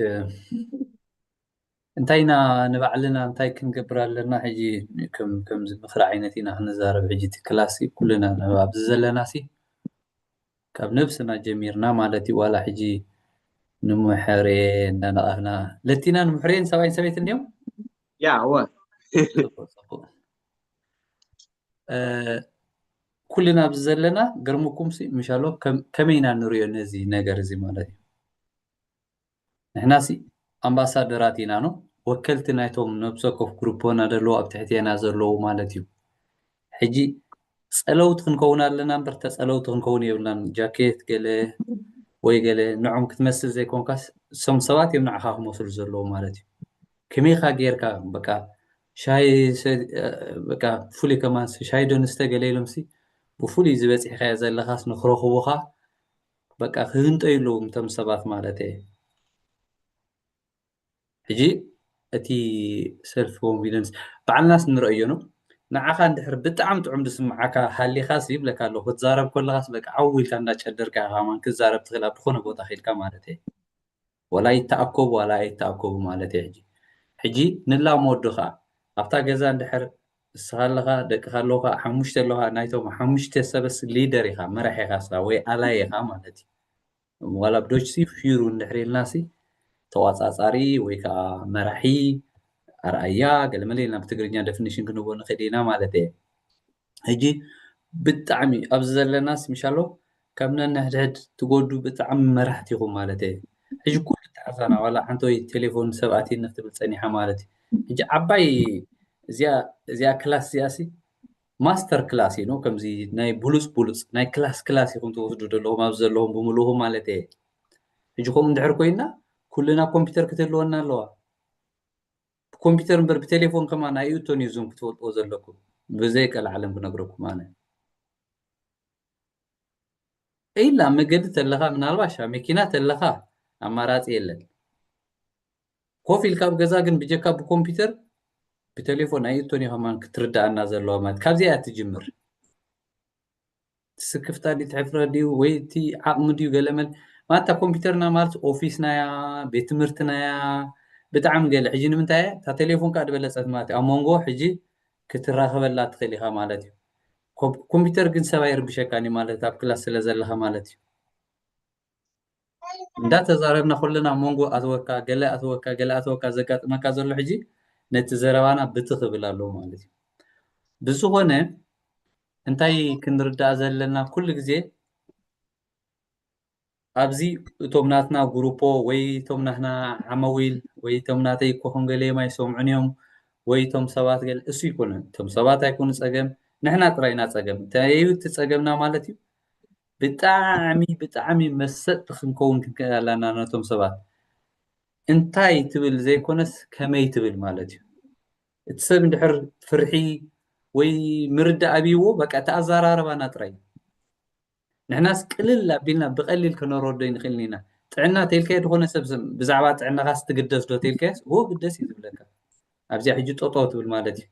እንታይ ኢና ንባዕልና እንታይ ክንገብር ኣለና ሕጂ ከምዚ ምክሪ ዓይነት ኢና ክንዛረብ ሕጂ እቲ ክላስ ኩልና ኣብዚ ዘለና ሲ ካብ ነብስና ጀሚርና ማለት እዩ ዋላ ሕጂ ንምሕሬ እንዳነቐፍና ለቲና ንምሕሬን ሰብኣይን ሰበይት እንዲዮም ያ እወ ኩልና ኣብዚ ዘለና ገርምኩም ሲ ምሻሎ ከም- ከመይ ኢና ንሪኦ ነዚ ነገር እዚ ማለት እዩ። ንሕና ሲ ኣምባሳደራት ኢና ነው፣ ወከልቲ ናይቶም ነብሰ ኮፍ ግሩፖና ደለዉ ኣብ ትሕቴና ዘለዉ ማለት እዩ። ሕጂ ጸለውቲ ክንከውን ኣለና እምበር ተጸለውቲ ክንከውን የብልናን። ጃኬት ገለ ወይ ገለ ንዖም ክትመስል ዘይኮንካስ እሶም ሰባት እዮም ንዓኻ ክመስሉ ዘለዉ ማለት እዩ። ከመይካ ጌርካ በቃ ሻይ ሰ- በቃ ፍሉይ ከማን ሻይ ዶ ንስተ ገለ ኢሎምሲ ብፍሉይ ዝበፂሕካዮ ዘለኻስ ንክረኽቡኻ በቃ ክህንጠዩ ኣለዎም እቶም ሰባት ማለት እየ። ሕጂ እቲ ሰልፍ ኮንፊደንስ ባዕልናስ ንረእዮ ነው። ንዓኻ እንድሕር ብጣዕሚ ጥዑም ዝስምዓካ ሃሊኻስ ይብለካ ኣለኹ። ክትዛረብ ከለኻስ በቃ ዓው ኢልካ እንዳጨደርካ ኢኻ ከማን ክትዛረብ ትኽእል ኣብ ዝኾነ ቦታ ኺድካ ማለት እየ። ወላ ይተኣከቡ ዋላ ኣይተኣከቡ ማለት እየ። ሕጂ ሕጂ ንላመዱ ኸዓ ኣብታ ገዛ እንድሕር እስኻ ኣለኻ ደቅኻ ኣለዉ ኸዓ ሓሙሽተ ኣለዉ ኸዓ ናይቶም ሓሙሽተ ሰበስ ሊደር ኢኻ መራሕ ኢኻ እስኻ ወይ ኣላይ ኢኻ ማለት እዩ። ዋላ ብዶች ሲ ፊሩ እንድሕር ኢልና ሲ ተቋፃፃሪ ወይ ከዓ መራሒ ኣርኣያ ገለመለ ኢልና ብትግርኛ ደፊኒሽን ክንቦ ንኽእል ኢና ማለት እየ። ሕጂ ብጣዕሚ ኣብዚ ዘለናስ ምሻሎ ካብ ነንሕድሕድ ትጎዱ ብጣዕሚ መራሕቲ ኢኹም ማለት እየ። ሕጂ ኩሉ ተሓሳና ዋላ ሓንቲ ወይ ቴሌፎን ሰብኣት ነፍ ትብል ፀኒሓ ማለት እዩ። ሕጂ ዓባይ እዚኣ እዚኣ ክላስ እዚኣ ሲ ማስተር ክላስ እዩ ነው ከምዚ ናይ ብሉፅ ብሉፅ ናይ ክላስ ክላስ ኢኹም ትወስዱ ዘለኹም ኣብዚ ዘለኹም ብምልኹም ማለት እየ። ሕጂ ከምኡ እንድሕር ኮይና ኩልና ኮምፒውተር ክትህልወና ኣለዋ። ብኮምፒውተር እምበር ብቴሌፎን ከማን ኣይእቶን እዩ ዞም ክትፈልጥዎ ዘለኩም ብዘይ ቀልዓለም ክነግረኩም ኣነ ኢላ መገዲ ተለኻ ምናልባሽ ኣብ መኪና ተለኻ ኣማራፂ የለን። ኮፍ ኢልካ ኣብ ገዛ ግን ብጀካ ብኮምፒውተር ብቴሌፎን ኣይእቶን እዩ ከማን ክትርዳኣና ዘለዋ ማለት ካብዚኣ እያ ትጅምር። ስክፍታ ድዩ ትሕፍረ ድዩ ወይ እቲ ዓቕሚ ድዩ ገለመል ማታ ኮምፒውተርና ማለት ኦፊስናያ ቤት ትምህርትናያ ብጣዕሚ ገለ ሕጂ ንምንታይ እያ እታ ቴሌፎን ከዓ ድበለፀት ማለት እዩ ኣብ መንጎ ሕጂ ክትራኸበላ ትኽእል ኢኻ ማለት እዩ ኮምፒውተር ግን ሰባ ይርብሸካኒ ማለት ኣብ ክላስ ስለ ዘለኻ ማለት እዩ እንዳተዛረብና ኩልና መንጎ ኣትወካ ገለ ኣትወካ ገለ ኣትወካ ዘጋጥመካ ዘሎ ሕጂ ነቲ ዘረባና ብትኽ ይብል ኣለዎ ማለት እዩ ብዝኾነ እንታይ ክንርዳእ ዘለና ኩሉ ግዜ ኣብዚ እቶም ናትና ጉሩፖ ወይ እቶም ናትና ዓመዊል ወይ እቶም ናተይ እኮ ከም ገለ የማይ ሰምዑን እዮም ወይ እቶም ሰባት ገለ እሱ ይኮነ እቶም ሰባት ኣይኮኑ ፀገም ንሕና ጥራይ ኢና ፀገም እንታይ እዩ እቲ ፀገምና ማለት እዩ ብጣዕሚ ብጣዕሚ መሰጥቲ ክንከውን ክንክእል ኣለና ነቶም ሰባት እንታይ ትብል ዘይኮነስ ከመይ ትብል ማለት እዩ እቲ ሰብ እንድሕር ፍርሒ ወይ ምርዳእ ኣብይዎ በቃ እቲ ኣዘራርባና ጥራይ እዩ ንሕናስ ቅልል ኣቢልና ብቐሊል ከነረዶ ይንኽእል ኢና ጥዕና ተልካዮ ዝኾነ ሰብ ብዛዕባ ጥዕናኻስ ትግደስ ዶ ተልካዮስ ዎ ግደስ እዩ ዝብለካ ኣብዚኣ ሕጂ ጦጦ ትብል ማለት እዩ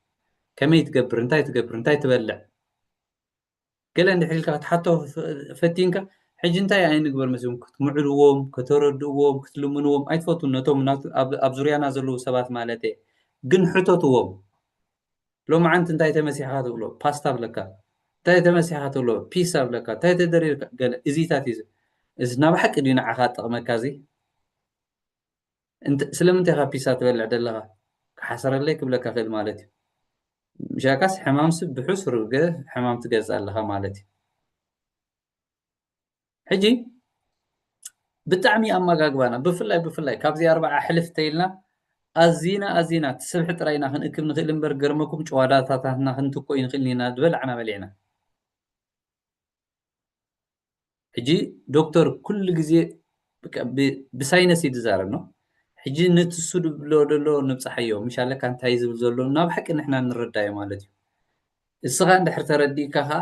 ከመይ ትገብር እንታይ ትገብር እንታይ ትበልዕ ገለ እንድሕር ኢልካ ክትሓቶ ፈቲንካ ሕጂ እንታይ ኣይንግበር መሲሎም ክትምዕድዎም ከተረድእዎም ክትልምንዎም ኣይትፈቱን ነቶም ኣብ ዙርያና ዘለዉ ሰባት ማለት እየ ግን ሕተትዎም ሎማዓንቲ እንታይ ተመሲሕካ ትብሎ ፓስታ ብለካ እንታይ ተመሲሕካ ትብሎ ፒሳ ብለካ እንታይ ተደሪርካ ገለ እዚታት እዩ እዚ ናብ ሓቂ ድዩ ንዓኻ ጠቕመካ እዚ ስለምንታይ ካብ ፒሳ ትበልዕ ደለኻ ክሓሰረለይ ክብለካ ክእል ማለት እዩ ምሻካስ ሕማም ስብ ብሑስ ርገ ሕማም ትገዝእ ኣለኻ ማለት እዩ ሕጂ ብጣዕሚ ኣመጋግባና ብፍላይ ብፍላይ ካብዚ ኣርባዓ ሕልፍ ተይልና ኣዚና ኣዚና ትስብሒ ጥራይና ክንእክብ ንኽእል እምበር ገርመኩም ጨዋዳታታትና ክንትኮ ይንኽእል ኢና ዝበላዕና በሊዕና ሕጂ ዶክተር ኩሉ ግዜ ብሳይነስ እዩ ዝዛረብ ነው ሕጂ ነቲ እሱ ድብሎ ደሎ ንብፅሓዮ ምሻለካ እንታይ ዝብል ዘሎ ናብ ሓቂ ንሕና ንረዳዮ ማለት እዩ እስኻ እንድሕር ተረዲእካ ኸዓ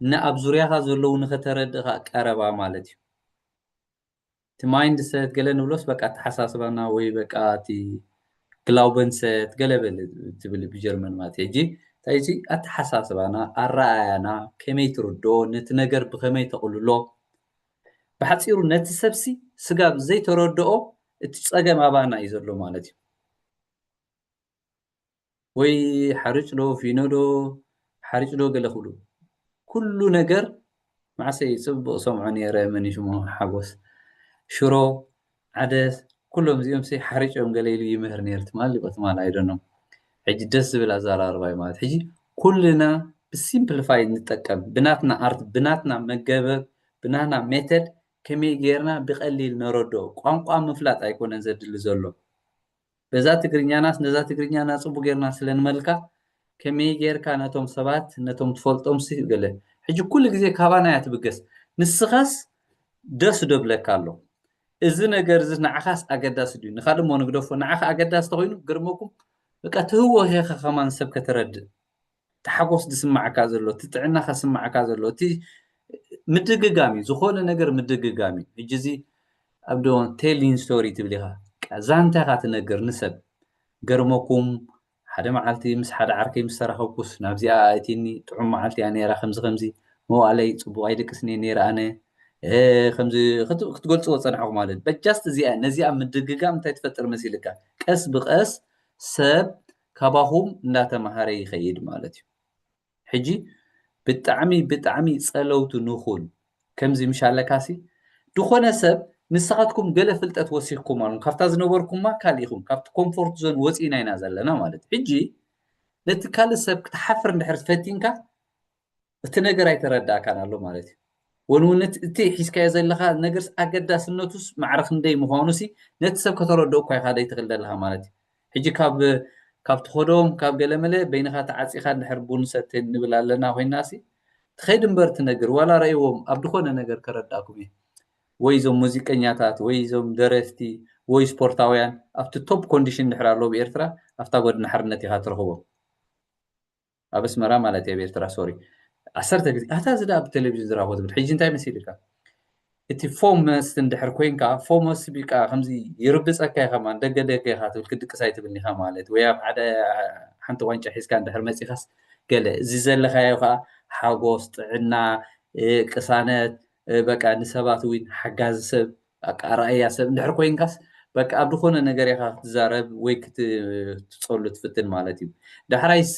ንኣብ ዙርያኻ ዘለዉ ንኸተረድእኻ ቀረባ ማለት እዩ እቲ ማይንድሰት ገለ ንብሎስ በቃ ኣተሓሳስባና ወይ በቃ እቲ ግላውበንሰት ገለ በለ ትብል ብጀርመን ማለት ሕጂ እንታይ እዚ ኣተሓሳስባና ኣረኣያና ከመይ ትርድኦ ነቲ ነገር ብኸመይ ተቕልሎ ብሓፂሩ ነቲ ሰብሲ ስጋብ ዘይተረድኦ እቲ ፀገም ኣባና እዩ ዘሎ ማለት እዩ ወይ ሓርጭ ዶ ፊኖ ዶ ሓርጭ ዶ ገለ ክብሉ ኩሉ ነገር ማዕሰ እዩ ፅቡቅ ሰምዖ ነይረ መን ሽሙ ሓጎስ ሽሮ ዓደስ ኩሎም እዚኦም ሲ ሓርጭ እዮም ገለ ኢሉ ይምህር ነይሩ ትማል ሊቆ ትማል ኣይደኖም ሕጂ ደስ ዝብል ኣዘራርባ እዩ ማለት ሕጂ ኩልና ብሲምፕሊፋይ ንጠቀም፣ ብናትና ኣርት፣ ብናትና መገበብ፣ ብናትና ሜተድ ከመይ ጌርና ብቐሊል ነረድኦ። ቋንቋ ምፍላጥ ኣይኮነን ዘድሊ ዘሎ። በዛ ትግርኛናስ ነዛ ትግርኛና ጽቡቅ ጌርና ስለ ንመልካ ከመይ ጌርካ ነቶም ሰባት ነቶም ትፈልጦም ሲ ገለ ሕጂ ኩሉ ግዜ ካባና እያ ትብገስ። ንስኻስ ደስ ዶ ብለካ ኣሎ? እዚ ነገር እዚ ንዓኻስ ኣገዳሲ ድዩ? ንኻልእ እሞ ንግደፎ። ንዓኻ ኣገዳሲ ተኾይኑ ግርመኩም በቃ ትህዎ ሄኻ ከማን ሰብ ከተረድእ። እቲ ሓጎስ ዝስማዓካ ዘሎ፣ እቲ ጥዕናኻ ዝስማዓካ ዘሎ፣ እቲ ምድግጋም እዩ። ዝኾነ ነገር ምድግጋም እዩ። ሕጂ እዚ ኣብ ዶ ቴሊንግ ስቶሪ ትብል ኢኻ። ቃ ዛንታ ኢኻ ትነግር ንሰብ። ገርመኩም ሓደ መዓልቲ ምስ ሓደ ዓርከይ ምስ ተራኸብኩስ ናብዚኣ ኣእቲኒ ጥዑም መዓልቲ እያ ነይራ ከምዚ ከምዚ መዋእለይ ጽቡቕ ኣይድቅስን እየ ነይረ ኣነ እ፣ ከምዚ ክት- ክትገልጽዎ ጸናሕኹም ማለት but just እዚኣ ነዚኣ ምድግጋም እንታይ ትፈጥር መሲልካ ቀስ ብቀስ ሰብ ካባኹም እንዳተማሃረ ይኸይድ ማለት እዩ። ሕጂ ብጣዕሚ ብጣዕሚ ጸለውቲ ንኹን። ከምዚ ምሽ ኣለካሲ ዝኾነ ሰብ ንስኻትኩም ገለ ፍልጠት ወሲኽኩም ኣሉም ካብታ ዝነበርኩማ ካልኢኹም ካብቲ ኮምፎርት ዞን ወፂእና ኢና ዘለና ማለት እዩ። ሕጂ ነቲ ካልእ ሰብ ክትሓፍር እንድሕር ፈቲንካ እቲ ነገር ኣይተረዳእካን ኣሎ ማለት እዩ። ወንውነት እቲ ሒዝካዮ ዘለካ ነገርስ ኣገዳስነቱስ ማዕረ ክንደይ ምዃኑ ሲ ነቲ ሰብ ከተረድኦ እኳ ኢኻ ደይትኽእል ዘለኻ ማለት እዩ። ሕጂ ካብ ካብ ትኸዶም ካብ ገለመለ በይንኻ ተዓፂኻ እንድሕር ቡን ሰተ ንብል ኣለና ኮይና ሲ ትኸይድ እምበር ትነግር ዋላ ረእይዎም ኣብ ዝኾነ ነገር ከረዳእኩም እዩ። ወይ እዞም ሙዚቀኛታት ወይ እዞም ደረፍቲ ወይ ስፖርታውያን ኣብቲ ቶፕ ኮንዲሽን እንድሕር ኣለዉ ብኤርትራ ኣብታ ጎድኒ ሓርነት ኢኻ ትረኽቦም። ኣብ ኣስመራ ማለት እየ ኣብ ኤርትራ ሶሪ ዓሰርተ ግዜ ኣታ እዚ ዳ ኣብ ቴሌቪዥን ዝረኣኹ ትብል ሕጂ እንታይ መሲልካ እቲ ፎመስ እንድሕር ኮይንካ ፎመስ ቢቃ ከምዚ ይርብፀካ ኢኻ ማለት ደገ ደገ ኢኻ ትብል ክድቅስ ኣይትብልኒ ኢኻ ማለት ወይ ኣብ ሓደ ሓንቲ ዋንጫ ሒዝካ እንድሕር መፂኻስ ገለ እዚ ዘለካዮ ከዓ ሓጎስ ጥዕና እ፣ ቅሳነት እ፣ በቃ ንሰባት እውን ሓጋዚ ሰብ በቃ ኣርኣያ ሰብ እንድሕር ኮይንካስ በቃ ኣብ ዝኾነ ነገር ኢኻ ክትዛረብ ወይ ክትፀሉ ትፍትን ማለት እዩ ዳሕራይስ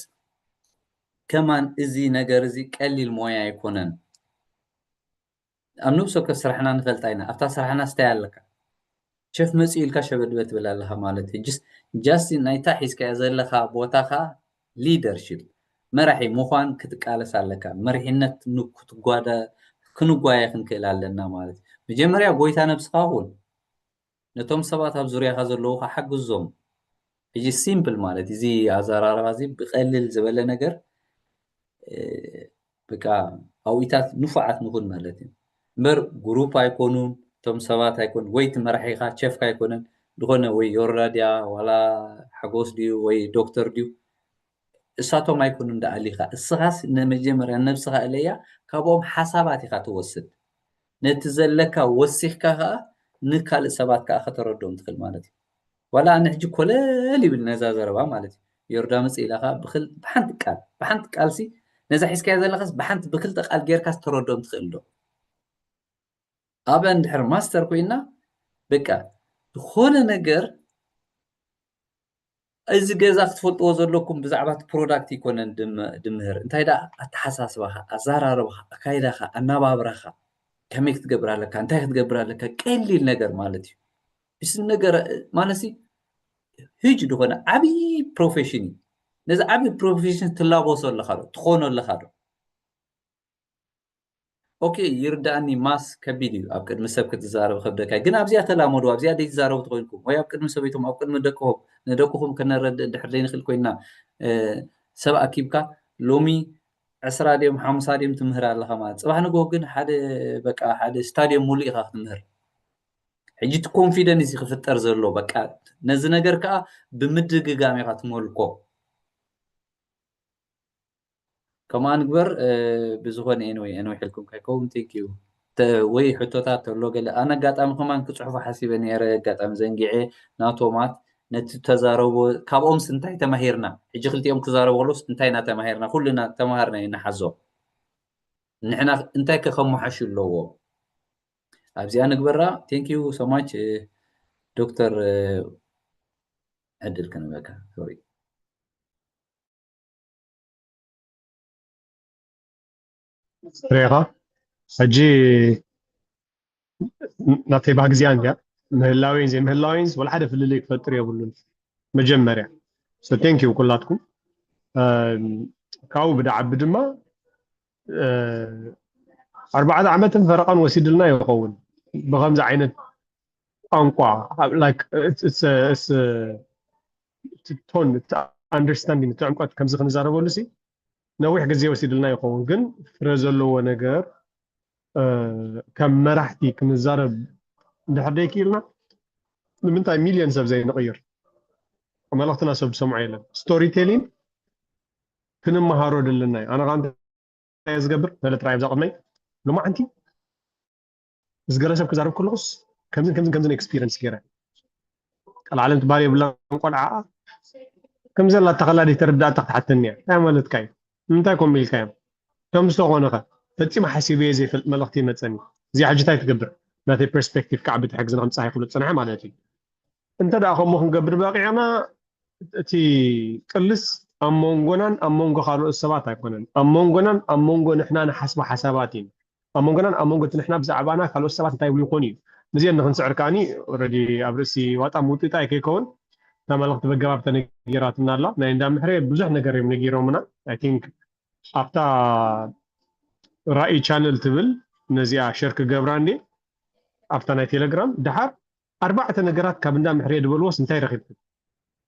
ከማን እዚ ነገር እዚ ቀሊል ሞያ ኣይኮነን። ኣብ ነብሲ ወከፍ ስራሕና ንፈልጣ ኢና። ኣብታ ስራሕና ስታይ ኣለካ ቸፍ መፅኡ ኢልካ ሸበድበ ትብል ኣለኻ ማለት እዩ። ጅስ- ጃስቲ ናይታ ሒዝካያ ዘለኻ ቦታኻ ሊደርሽፕ መራሒ ምዃን ክትቃለስ ኣለካ። መሪሕነት ን- ክትጓዳ ክንጓየ ክንክእል ኣለና ማለት እዩ። መጀመርያ ጎይታ ነብስኻ ኩን። ነቶም ሰባት ኣብ ዙርያኻ ዘለዉ ሓግዞም። ሕጂ ሲምፕል ማለት እዚ ኣዘራርባ እዚ ብቐልል ዝበለ ነገር በቃ ኣብኢታት ንፉዓት ንኹን ማለት እዩ እምበር ግሩፕ ኣይኮኑን እቶም ሰባት ኣይኮኑ ወይ እቲ መራሒኻ ቸፍካ ኣይኮነን ዝኾነ ወይ ዮርዳ ድያ ዋላ ሓጎስ ድዩ ወይ ዶክተር ድዩ እሳቶም ኣይኮኑን ደኣ ኣሊኻ እስኻስ ንመጀመርያ ነብስኻ እለያ ካብኦም ሓሳባት ኢኻ ትወስድ ነቲ ዘለካ ወሲኽካ ከዓ ንካልእ ሰባት ከዓ ከተረድኦም ትኽእል ማለት እዩ ዋላ ኣነ ሕጂ ኮለል ይብል ነዛ ዘረባ ማለት እዩ ዮርዳኖስ ኢላኻ ብክል ብሓንቲ ቃል ብሓንቲ ቃልሲ ነዛ ሒዝካያ ዘለኻስ ብሓንቲ ብክልተ ቃል ጌርካስ ተረድኦም ትኽእል ዶ ኣበ እንድሕር ማስተር ኮይና በቃ ዝኾነ ነገር እዚ ገዛ ክትፈልጥዎ ዘለኩም ብዛዕባ እቲ ፕሮዳክት ይኮነን ድም- ድምህር እንታይ ደኣ ኣተሓሳስባኻ ኣዘራርባኻ ኣካይዳኻ ኣናባብራኻ ከመይ ክትገብር ኣለካ እንታይ ክትገብር ኣለካ ቀሊል ነገር ማለት እዩ እዚ ነገር ማለት ሂጅ ዝኾነ ዓብዪ ፕሮፌሽን እዩ ነዚ ዓብዪ ፕሮፌሽን ትላበሶ ኣለኻ ዶ ትኾኖ ኣለኻ ዶ ኦኬ ይርዳእኒ ማስ ከቢድ እዩ ኣብ ቅድሚ ሰብ ክትዛረብ ከብደካ ግን ኣብዚኣ ተላመዱ ኣብዚኣ ዘይትዛረቡ ተኮይንኩም ወይ ኣብ ቅድሚ ሰበይቶም ኣብ ቅድሚ ደቅኹም ንደቅኹም ከነረድእ እንድሕር ዘይንኽእል ኮይንና ሰብ ኣኪብካ ሎሚ ዕስራ ድዮም ሓሙሳ ድዮም ትምህር ኣለኻ ማለት ፅባሕ ንግሆ ግን ሓደ በቃ ሓደ ስታድዮም ሙሉእ ኢኻ ክትምህር ሕጂ እቲ ኮንፊደንስ ክፍጠር ዘሎ በቃ ነዚ ነገር ከዓ ብምድግጋም ኢኻ ትመልኮ ከምኣ ንግበር ብዝኾነ ኤንወይ ኤንወይ ሕልኩም ከይከውን ቴንክ ዩ ወይ ሕቶታት ተሎ ገለ ኣነ ኣጋጣሚ ከማን ክፅሕፎ ሓሲበ ነረ ኣጋጣሚ ዘንጊዐ ናቶማት ነቲ ተዛረቦ ካብኦምስ እንታይ ተማሂርና ሕጂ ክልቲኦም ክዛረቡ ከለውስ እንታይ ኢና ተማሂርና ኩልና ተማሃርና ኢና ንሓዞ ንሕና እንታይ ከ ከመሓሹ ኣለዎ ኣብዚኣ ንግበራ ቴንክ ዩ ሶማች ዶክተር ዕድል ክንበካ ሶሪ ሪኢኻ ሕጂ ናተይ ባህግዚኣ እንዲያ ምህላወይን ዘይምህላወይንስ ወላ ሓደ ፍልልይ ክፈጥር የብሉን መጀመርያ so thank you ኩላትኩም ካብኡ ብደዓቢ ድማ ኣርባዕተ ዓመትን ፈረቓን ወሲድልና ይኸውን ብከምዚ ዓይነት ቋንቋ። ቶን፣ ኣንደርስታንዲንግ፣ እቲ ዕምቀት ከምዚ ክንዛረበሉ ሲ ነዊሕ ግዜ ወሲድልና ይኸውን፣ ግን ፍረ ዘለዎ ነገር ከም መራሕቲ ክንዛረብ እንድሕር ደይክኢልና ንምንታይ ሚልዮን ሰብ ዘይንቕይር? መልእኽትና ሰብ ዝሰምዖ የለን። ስቶሪ ቴሊንግ ክንመሃሮ ደለና እዩ። ኣነ ከኣ እንታይ ዝገብር፣ ገለ ጥራይ ኣብዛ ቅድመይ ሎማዓንቲ ምስ ገለ ሰብ ክዛረብ ከለኹስ ከምዝን ከምዝን ከምዝን ኤክስፒሪንስ ገይረ። ቀልዓለም ትበሃል የብላን ቆልዓኣ። ከም ዘላ ተኸላ ደይተረዳእታ ክትሓተኒ እያ። እንታይ ማለትካ እዩ? ንምንታይ ከምኡ ኢልካዮም? ከም ዝተኾነ ኸ? ፈጺመ ሓሲበዮ ዘይፈልጥ መልእኽቲ ይመጸኒ። እዚኣ ሕጂ እንታይ ትገብር? ናተይ ፐርስፔክቲቭ ከዓ ብቲ ሕግዝና ከምጽእ ኣይክእሉ ዝጸንሐ ማለት እዩ። እንተ ደኣ ከምኡ ክንገብር በቂዕና፣ እቲ ቅልስ ኣብ መንጎናን ኣብ መንጎ ካልኦት ሰባት ኣይኮነን። ኣብ መንጎናን ኣብ መንጎ ንሕና ንሓስቦ ሓሳባት እዩ። ኣብ መንጎናን ኣብ መንጎ እቲ ንሕና ብዛዕባና ካልኦት ሰባት እንታይ ይብሉ ይኾኑ እዩ። ነዚአን ንክንስዕር ከኣኒ ኦረዲ ኣብ ርእሲ ዋጣ ምውጥጣ ኣይከይከውን እታ መልእኽቲ በገባብ ተነጊራትና ኣላ። ናይ እንዳ ምሕሬ ብዙሕ ነገር እዮም ነጊሮምና። ኣይ ቲንክ ኣብታ ራኢ ቻነል ትብል ነዚኣ ሸር ክገብራ እንዴ ኣብታ ናይ ቴሌግራም ድሓር ኣርባዕተ ነገራት ካብ እንዳ ምሕሬ ዝበልዎስ እንታይ ረኺብኩም?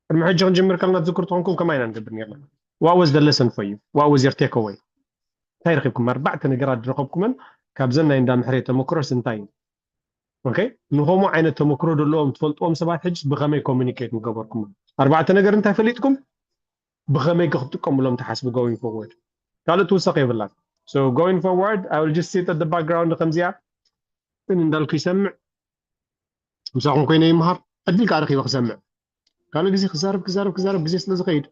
ቅድሚ ሕጂ ክንጅምር ከለና ትዝክሩ ተኾንኩም ከማይ ኢና ንገብር ነርና። What was the lesson for you? What was your take away? እንታይ ረኺብኩም? ኣርባዕተ ነገራት ዝረኸብኩመን ካብዘን ናይ እንዳ ምሕሬ ተመክሮስ እንታይ እዩ? ኦኬ፣ ንኸምኡ ዓይነት ተመክሮ ዘለዎም ትፈልጥዎም ሰባት ሕጅስ ብኸመይ ኮሚኒኬት ምገበርኩም? ኣርባዕተ ነገር እንታይ ፈሊጥኩም? ብኸመይ ከ ክትጥቀሙሎም ትሓስቡ going forward? ካልእ ትውሰኽ የብላን። So going forward, I will just sit at the background ከምዚኣ ግን እንዳልኩ ይሰምዕ። ምሳኹም ኮይነ ይምሃር። ዕድል ከዓ ረኺበ ክሰምዕ። ካልእ ግዜ ክዛረብ ክዛረብ ክዛረብ ግዜ ስለ ዝኸይድ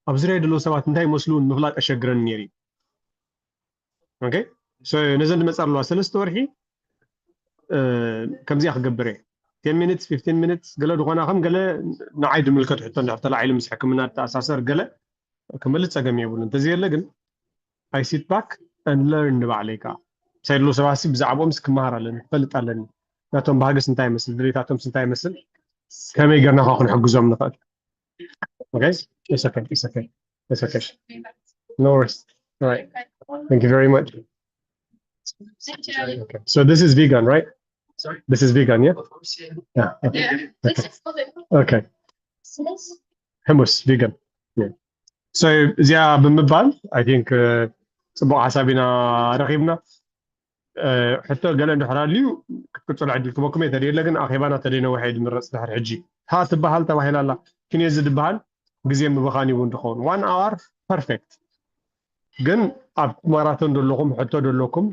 ኣብ ዙርያ ዘለዉ ሰባት እንታይ ይመስሉ ንምፍላጥ ኣሸግረኒ ነይሩ እዩ። ኦኬ፣ so ነዘን ዝመፃ ኣለዋ ሰለስተ ወርሒ እ፣ ከምዚኣ ክገብር እየ። ቴን ሚኒትስ፣ ፊፍቲን ሚኒትስ፣ ገለ ዝኾና ከም ገለ ንዓይ ዝምልከት ሕቶ እንድሕር ተላዒሉ ምስ ሕክምና ተኣሳሰር ገለ ክምልስ ፀገም የብሉን። እንተዘየለ ግን I sit back and learn ንባዕለይ ከዓ። ምሳይ ዘለዉ ሰባት ሲ ብዛዕባኦም ሲ ክመሃር ኣለኒ፣ ክፈልጥ ኣለኒ። ናቶም ባህግስ እንታይ ይመስል፣ ድሌታቶምስ እንታይ ይመስል፣ ከመይ ገርና ከዓ ክንሕግዞም ንኽእል። Okay? It's okay, it's okay. It's okay. No worries. All right. Thank you very much. Okay. So this is vegan, right? Sorry? This is vegan, yeah? Of course, yeah. Yeah. Okay. Yeah. Okay. Okay. Hummus, vegan. Yeah. So እዚኣ ብምባል I think uh, ጽቡቕ ሓሳብ ኢና ረኺብና። ሕቶ ገለ እንድሕር ኣልዩ ክትቅጽሉ ዕድል ክበኩም እየ። ተደየለ ግን ኣኼባና ተደይነውሐ እዩ ዝምረጽ ድሕር ሕጂ። ሃ ትበሃል ተባሂላ ኣላ። ክንየ እዚ ዝበሃል ግዜ ምብኻን እዩ እውን ዝኸውን። One hour perfect። ግን ኣብ ማራቶን ዘለኹም ሕቶ ዘለኩም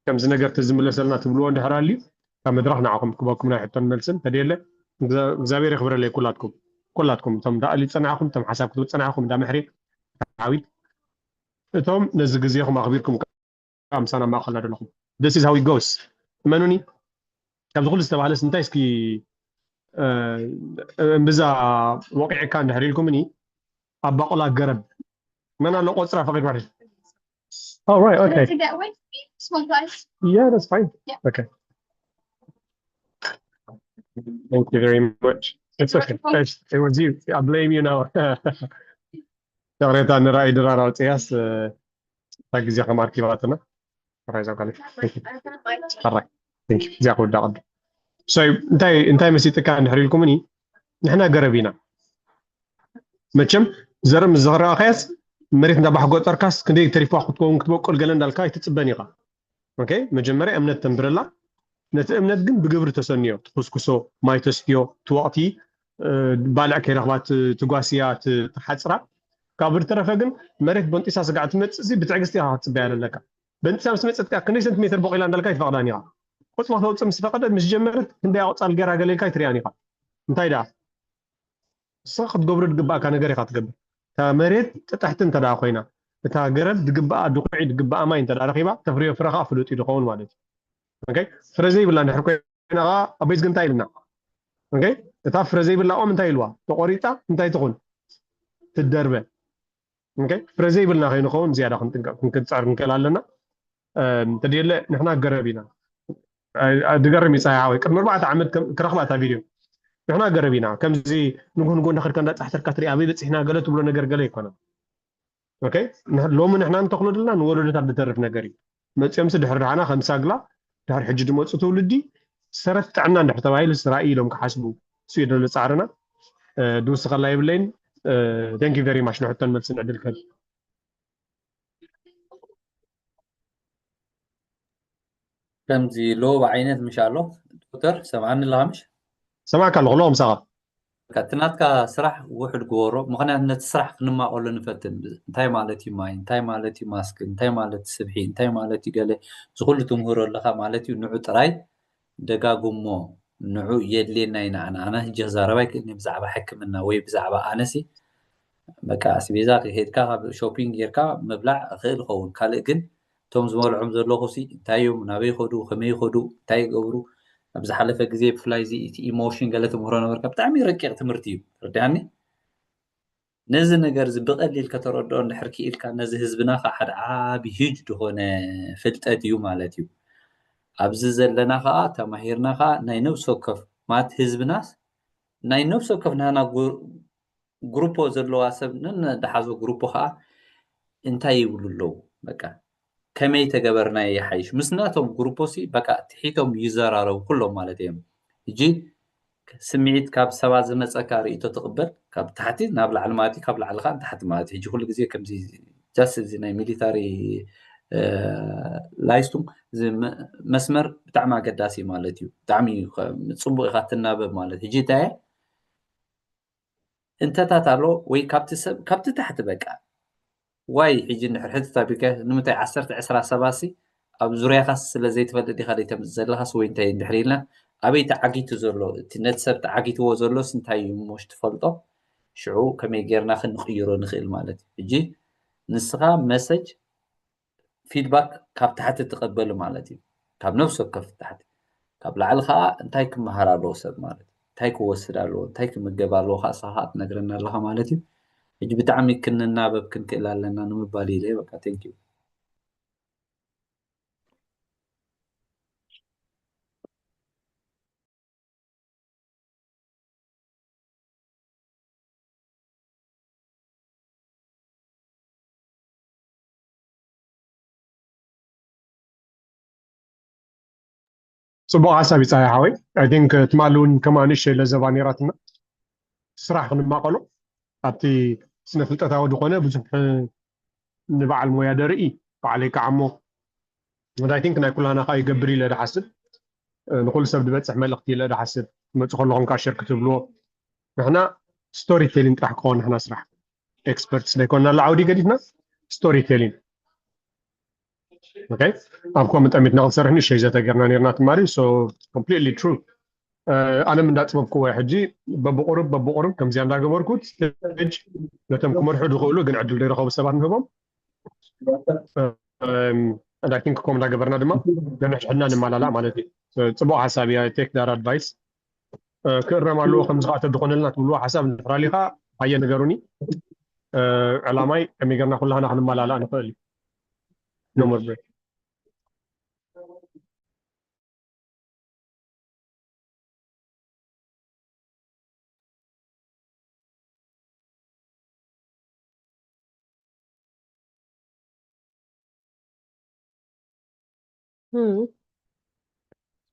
ከምዚ ነገር ተዝምለሰልና ትብልዎ እንድሕር ኣልዩ ካብ መድረኽ ንዓኹም ክበኩም ናይ ሕቶን መልስን ተደየለ እግዚኣብሔር የኽብረለይ ኩላትኩም ኩላትኩም እቶም ዳኣሊ ዝጸናዕኹም እቶም ሓሳብ ክትብል ዝጸናዕኹም እንዳ ምሕሪ ዓዊት እቶም ነዚ ግዜኹም ኣኽቢርኩም ምሳና ማእኸልና ዘለኹም this is how it goes እመኑኒ። ካብዚ ኩሉ ዝተባህለስ እንታይ እስኪ እምብዛ ወቂዕካ እንድሕር ኢልኩምኒ ኣብ ባቆላ ገረብ መን ኣሎ ቆፅራ ፈቂድ ማለት Oh, right, okay. Can I take that away? This one, guys. Yeah, that's fine. Yeah. Okay. Thank you very much. It's okay. It was you. I blame you now. ይቕሬታ ንራእይ ድራር ኣውፅያስ እታ ግዜ ከም ኣርኪባትና ራይ ዘጋለ ራይ እዚኣ ክወዳ ቅዱ እንታይ እንታይ መሲጥካ እንድሕር ኢልኩምኒ ንሕና ገረብ ኢና መቸም ዘርኢ ምስ ዝኽረኣኸያስ መሬት እንዳባሕ ጎጠርካስ ክንደይ ተሪፋ ክትከውን ክትበቁል ገለ እንዳልካ ኣይትፅበን ኢኻ መጀመርያ እምነት ተንብረላ ነቲ እምነት ግን ብግብሪ ተሰንዮ ትኩስኩሶ ማይ ተስትዮ ትወቕቲ ባልዕ ከይረኽባ ትጓስያ ትሓፅራ ካብ ዝተረፈ ግን መሬት በንጢሳ ስጋዕ ትመፅእ ብትዕግስቲ ኢኻ ክትፅበያ ዘለካ በንጢሳ ምስ መፀት ከዓ ክንደይ ሰንቲሜትር በቂላ እንዳልካ ይትፈቕዳን ኢኻ ቆፅማ ተውፅእ ምስ ፈቐደት ምስ ጀመረት ክንደይ ኣቑፃል ገይራ ገሌልካ ይትሪኣን ኢኻ እንታይ ደኣ ንስኻ ክትገብሮ ዝግባእካ ነገር ኢኻ ትገብር እታ መሬት ጥጥሕቲ እንተ ደኣ ኮይና እታ ገረብ ዝግባኣ ድኹዒ ዝግባኣ ማይ እንተ ደኣ ረኺባ ተፍርዮ ፍረ ከዓ ፍሉጥ እዩ ዝኸውን ማለት እዩ ፍረ ዘይብላ እንድሕር ኮይና ከዓ ኣቦይ ዝግ እንታይ ኢልና እታ ፍረ ዘይብላ ኦም እንታይ ኢልዋ ተቆሪፃ እንታይ ትኹን ትደርበ ፍረ ዘይብልና ከይንኸውን ዝያዳ ክንጥንቀቕ ክንክንፃር ክንክእል ኣለና ተድየለ ንሕና ገረብ ኢና ድገርም ይፀሓ ሓወይ ቅድሚ ኣርባዕተ ዓመት ክረኽባ እታ ቪድዮ ንሕና ገረብ ኢና ከምዚ ንጉህ ንጎ እንዳኸድካ እንዳፃሕተርካ ትሪኣ ኣበይ በፂሕና ገለ ትብሎ ነገር ገለ ይኮነ ኦኬ፣ ንሕ- ሎሚ ንሕና እንተኽሎ ዘለና ንወለዶታት ዝተርፍ ነገር እዩ። መፂኦምሲ ድሕሪ ንዓና ከም ሳግላ ድሕሪ ሕጂ ዝመፁ ትውልዲ ሰረት ጥዕና እንድሕር ተባሂሉ ራእይ ኢሎም ክሓስቡ እሱ እዩ ዘሎ ፃዕርና። ድውስኸላ የብለይን። Thank you very much። ንሕቶን መልስን ዕድል ከብ ከምዚ ሎብ ዓይነት ምሽ ኣሎ። ዶክተር ሰምዓኒ ኣለኻ ምሽ? ሰማዕካ ኣለኹ። ሎ ምሳኻ በቃ እቲ ናትካ ስራሕ ውሕድ ግበሮ። ምኽንያቱ ነቲ ስራሕ ክንማቐሉ ንፈትን። እንታይ ማለት እዩ ማይ፣ እንታይ ማለት እዩ ማስክ፣ እንታይ ማለት እዩ ስብሒ፣ እንታይ ማለት እዩ ገለ፣ እዚ ኩሉ ትምህሮ ኣለኻ ማለት እዩ። ንዑ ጥራይ ደጋግሞ፣ ንዑ የድልየና ኢና። ኣነ ኣነ ህጂ ክዛረብ ኣይክእልን እየ ብዛዕባ ሕክምና ወይ ብዛዕባ ኣነሲ በቃ ኣስቤዛ ከይሄድካ ካብ ሾፒንግ ጌርካ ምብላዕ እኽእል ኸውን። ካልእ ግን እቶም ዝበልዖም ዘለኹ ሲ እንታይ እዮም፣ ናበይ ይኸዱ፣ ከመይ ይኸዱ፣ እንታይ ይገብሩ፣ ኣብ ዝሓለፈ ግዜ ብፍላይ እዚ እቲ ኢሞሽን ገለ ትምህሮ ነበርካ። ብጣዕሚ ረቂቕ ትምህርቲ እዩ፣ ተረዲኣኒ። ነዚ ነገር እዚ ብቐሊል ከተረድኦ እንድሕር ክኢልካ ነዚ ህዝብና ከዓ ሓደ ዓቢ ሂጅ ዝኾነ ፍልጠት እዩ ማለት እዩ። ኣብዚ ዘለና ከዓ ተማሂርና ከዓ ናይ ነብሲ ወከፍ ማለት ህዝብናስ ናይ ነብሲ ወከፍ ናና ጉ- ግሩፖ ዘለዋ ሰብ ነን ደሓዞ ግሩፖ ከዓ እንታይ ይብሉ ኣለዉ? በቃ ከመይ ተገበርና ይሓይሽ? ምስ ናቶም ግሩፖ ሲ በቃ ትሒቶም ይዘራረቡ ኩሎም ማለት እዮም። ሕጂ ስምዒት ካብ ሰባት ዝመፀካ ርእቶ ትቕበል፣ ካብ ታሕቲ ናብ ላዕሊ ማለት እዩ፣ ካብ ላዕሊ ከዓ ንታሕቲ ማለት እዩ። ሕጂ ኩሉ ግዜ ከምዚ ጃስ እዚ ናይ ሚሊታሪ ላይስቱም መስመር ብጣዕሚ ኣገዳሲ ማለት እዩ። ብጣዕሚ እዩ ከ- ፅቡቅ ኢካ ትናበብ ማለት እዩ። ሕጂ እንታይ እንተታት ኣሎ ወይ ካብቲ ሰብ ካብቲ ታሕቲ በቃ ዋይ ሕጂ እንድሕር ሕትት ኣቢልካ ንምንታይ ዓሰርተ ዕስራ ሰባት ሲ ኣብ ዙርያኻ ስለ ዘይትፈልጥ ዲኻ ደይ ተምፅእ ዘለኻስ ወይ እንታይ እንድሕር ኢልና ኣበይ ተዓጊቱ ዘሎ እቲ ነቲ ሰብ ተዓጊትዎ ዘሎስ እንታይ እዩ እሞ ትፈልጦ ሽዑ ከመይ ጌርና ክንቕይሮ ንኽእል ማለት እዩ። ሕጂ ንስኻ መሰጅ ፊድባክ ካብ ታሕቲ ትቐበል ማለት እዩ። ካብ ነፍሲ ወከፍ ታሕቲ ካብ ላዕሊ ከዓ እንታይ ክመሃር ኣለዎ ሰብ ማለት እዩ። እንታይ ክወስድ ኣለዎ እንታይ ክምገብ ኣለዎ ከዓ ንስኻ ከዓ ትነግረና ኣለኻ ማለት እዩ። ሕጂ ብጣዕሚ ክንናበብ ክንክእል ኣለና ንምባል ኢለ በቃ thank you። ፅቡቕ ሓሳብ ይፃያ ሓወይ። I think ትማሊ እውን ከማ ንእሸይ ለዘባ ነይራትና ስራሕ ክንማቐሎ ኣብቲ ስነ ፍልጠታዊ ዝኾነ ብዙሕ ንበዓል ሞያ ደርኢ በዓለይ ከዓ እሞ I think ናይ ኩላና ከዓ ይገብር ኢለ ድሓስብ ንኩሉ ሰብ ዝበፅሕ መልእክቲ ኢለ ድሓስብ ትመፁ ከለኹም ከዓ ሸር ክትብልዎ ንሕና ስቶሪ ቴሊንግ ጥራሕ ክኸውን ንሕና ስራሕ ኤክስፐርትስ ዘይኮንና ላ ዓውዲ ገዲፍና ስቶሪ ቴሊንግ okay ኣብ ኮም ጠሚትና ክንሰርሕ ንእሸይ ዘተ ጌርና ነርና ትማሊ so completely true ኣነ ምን እንዳፅበብክዎ ሕጂ በብቁሩብ በብቁሩብ ከምዚኣ እንዳገበርኩ ስቴጅ ነቶም ክመርሑ ዝኽእሉ ግን ዕድል ዘይረኸቡ ሰባት ንህቦም and I think ከም እንዳገበርና ድማ ነንሕድሕድና ንመላላእ ማለት እዩ ፅቡቅ ሓሳብ እያ take that advice ክእረም ኣለዎ ከም ዝኸኣተ ዝኾነልና ትብልዎ ሓሳብ እንድሕር ኣሊኻ ሃየ ንገሩኒ ዕላማይ ከመይ ጌርና ኩላህና ክንመላላእ ንኽእል እዩ no more break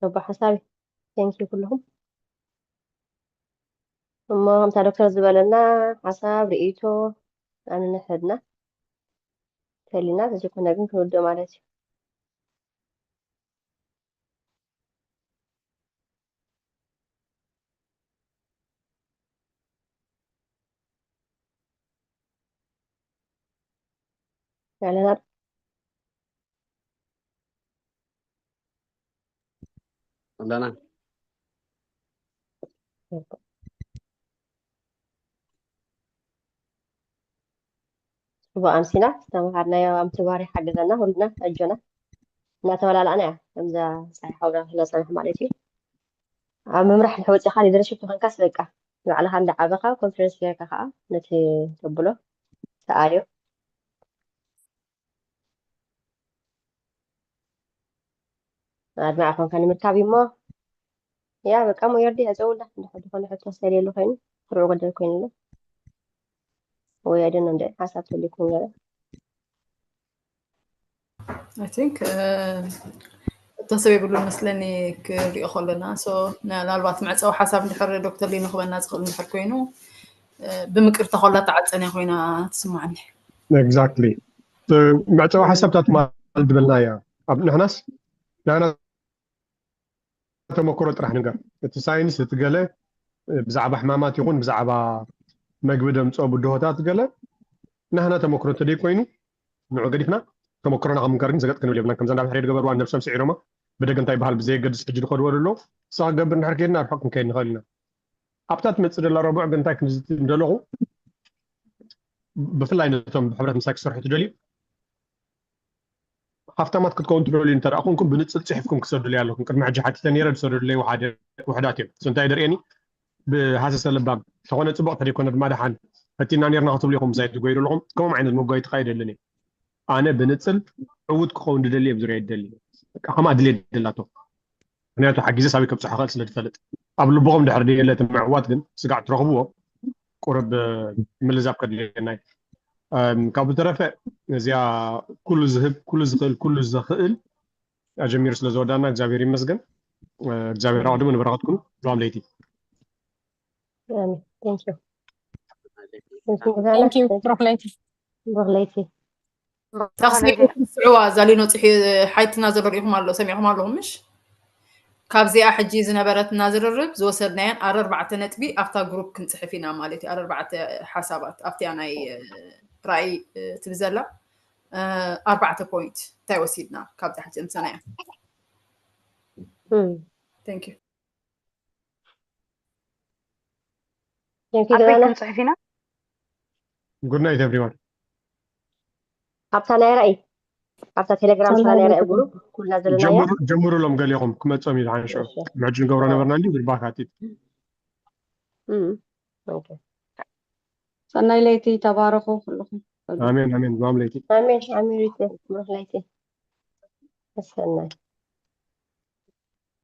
ፅቡቅ ሓሳብ እዩ thank you ኩልኩም እሞ ከምታ ዶክተር ዝበለና ሓሳብ ርእይቶ ኣንንሕድና ተሊና ተዘይኮነ ግን ክንውድእ ማለት እዩ ኣለና ኣለና ጽቡቅ ኣምሲና ዝተምሃርናዮ ኣብ ምግባር ይሓግዘና ኩልና ኣጆና እናተወላላእና እያ ከምዛ ፀሓይ ሓውና ክነፀንሕ ማለት እዩ ኣብ ምምራሕ ድሕር ወፂእካ ሊደርሽፕ ተኮንካስ በቃ ንባዕልካ እንዳዓበካ ኮንፊደንስ ጌርካ ከዓ ነቲ ተብሎ ተኣልዮ ኣድማዕ ኮንካ ንምርካብ እዩ እሞ ያ በቃ ሞ የርዲ ያዘውላ እንድሕር ዝኾነ ሕቶ ሰልየሉ ኮይኑ ስሩዕ ጎደል ኮይኑ ኣሎ ወይ ኣይደነ እንደ ሓሳብ ተልኩም ገለ I think ተሰብ የብሉ መስለኒ ክሪኦ ከለና። So ምናልባት መዕፀዊ ሓሳብ እንድሕር ዶክተር ሊኖ ክበና ዝኽእል እንድሕር ኮይኑ ብምቅርታ ኮላ ተዓፀንያ ኮይና ትስማዓኒ። Exactly። መዕፀዊ ሓሳብታት ማለት ዝበልና እያ። ኣብ ንሕናስ ንሕና ተመክሮ ጥራሕ ንገር። እቲ ሳይንስ እቲ ገለ ብዛዕባ ሕማማት ይኹን ብዛዕባ መግቢ ደምፅኦ ብድሆታት ገለ ናህና ተመክሮ እንተደይ ኮይኑ ንዑ ገዲፍና ተመክሮና ከም ንከር ግን ዘገጥ ክንብል የብልናን። ከምዛ እንዳብሕር ገበርዋ ነብሶም ስዒሮማ ብደገ እንታይ ይበሃል ብዘየገድስ ሕጂ ዝኸድዎ ዘሎ ንሳ ክገብር እንድሕር ከይድና ርሑቅ ክንከይድ ንኽእል ኢና። ኣብታ ትመፅእ ደላ ረቡዕ ግን እንታይ ክንዝቲ እንደለኹ ብፍላይ ነቶም ብሕብረት ምሳይ ክሰርሑ ትደልዩ ሃፍታማት ክትከውን ትደልዩ እንተ ደኣ ኮንኩም ብንፅል ፅሒፍኩም ክሰዱለይ ኣለኩም። ቅድሚ ሕጂ ሓቲተ ነይረ ዝሰደዱለይ ውሓደ- ውሕዳት እዮም። እሱ እንታይ ደርእየኒ ብሃሰሰ ለባም ተኾነ ፅቡቕ ተደይኮነ ድማ ደሓን ፈቲና ነርና ክትብሉ ኢኹም ምሳይ ትጎይሩ ኣለኹም። ከምኦም ዓይነት መጓይቲ ከዓ ይደልን እየ። ኣነ ብንፅል ዕዉት ክኸውን ዝደሊ እየ፣ ብዙርያ ይደሊ እየ። በቃ ከምኣ ድሌት ደላቶ። ምክንያቱ ሓጊዘ ሳበይ ከብፅሖ ክእል ስለ ዝፈልጥ። ኣብ ልብኹም ድሕር ድየለ እቲ ምዕዋት ግን ስጋዕ ትረኽብዎ ቁርብ ምልዛብ ከድልየና እዩ። ካብ ዝተረፈ እዚኣ ኩሉ ዝህብ ኩሉ ዝኽእል ኩሉ ዘኽእል ኣጀሚሩ ስለ ዝወዳና እግዚኣብሔር ይመስገን። እግዚኣብሔር ኣቅድሙ ንበረኸትኩም ሎም ለይቲ Thank you. Thank you. ብሩክ ለይቲ። ብሩክ ለይቲ። ታክሲ ስዑዋ ዛሊኖ ፅሒ ሓይትና ዘሎ ርኢኹም ኣሎ ሰሚዕኹም ኣለኹም ምሽ? ካብዚኣ ሕጂ ዝነበረትና ዝርርብ ዝወሰድናየን ኣረርባዕተ ነጥቢ ኣብታ ግሩፕ ክንፅሕፍ ኢና ማለት እዩ። ኣረርባዕተ ሓሳባት ኣብቲያ ናይ ራእይ ትብዘላ ኣርባዕተ ፖይንት እንታይ ወሲድና ካብዚ ሕጂ እምሰናያ? Thank you. Thank you ገዛና። ክንፅሕፍ ኢና። Good night everyone። ኣብታ ናይ ራእይ ኣብታ ቴሌግራም ስራ ናይ ራእይ ግሩፕ ኩልና ዘለናያ ጀምሩ ሎም ገሊኹም ክመፅኦም እዩ ዝሓንሾ። ሕጂ ንገብሮ ነበርና እንዲ ብባካቲት ሰናይ ለይቲ ተባረኹ ኩልኹም። ኣሜን ኣሜን። ማም ለይቲ ኣሜን ኣሜን። ሪቴ ብሩክ ለይቲ። ሰናይ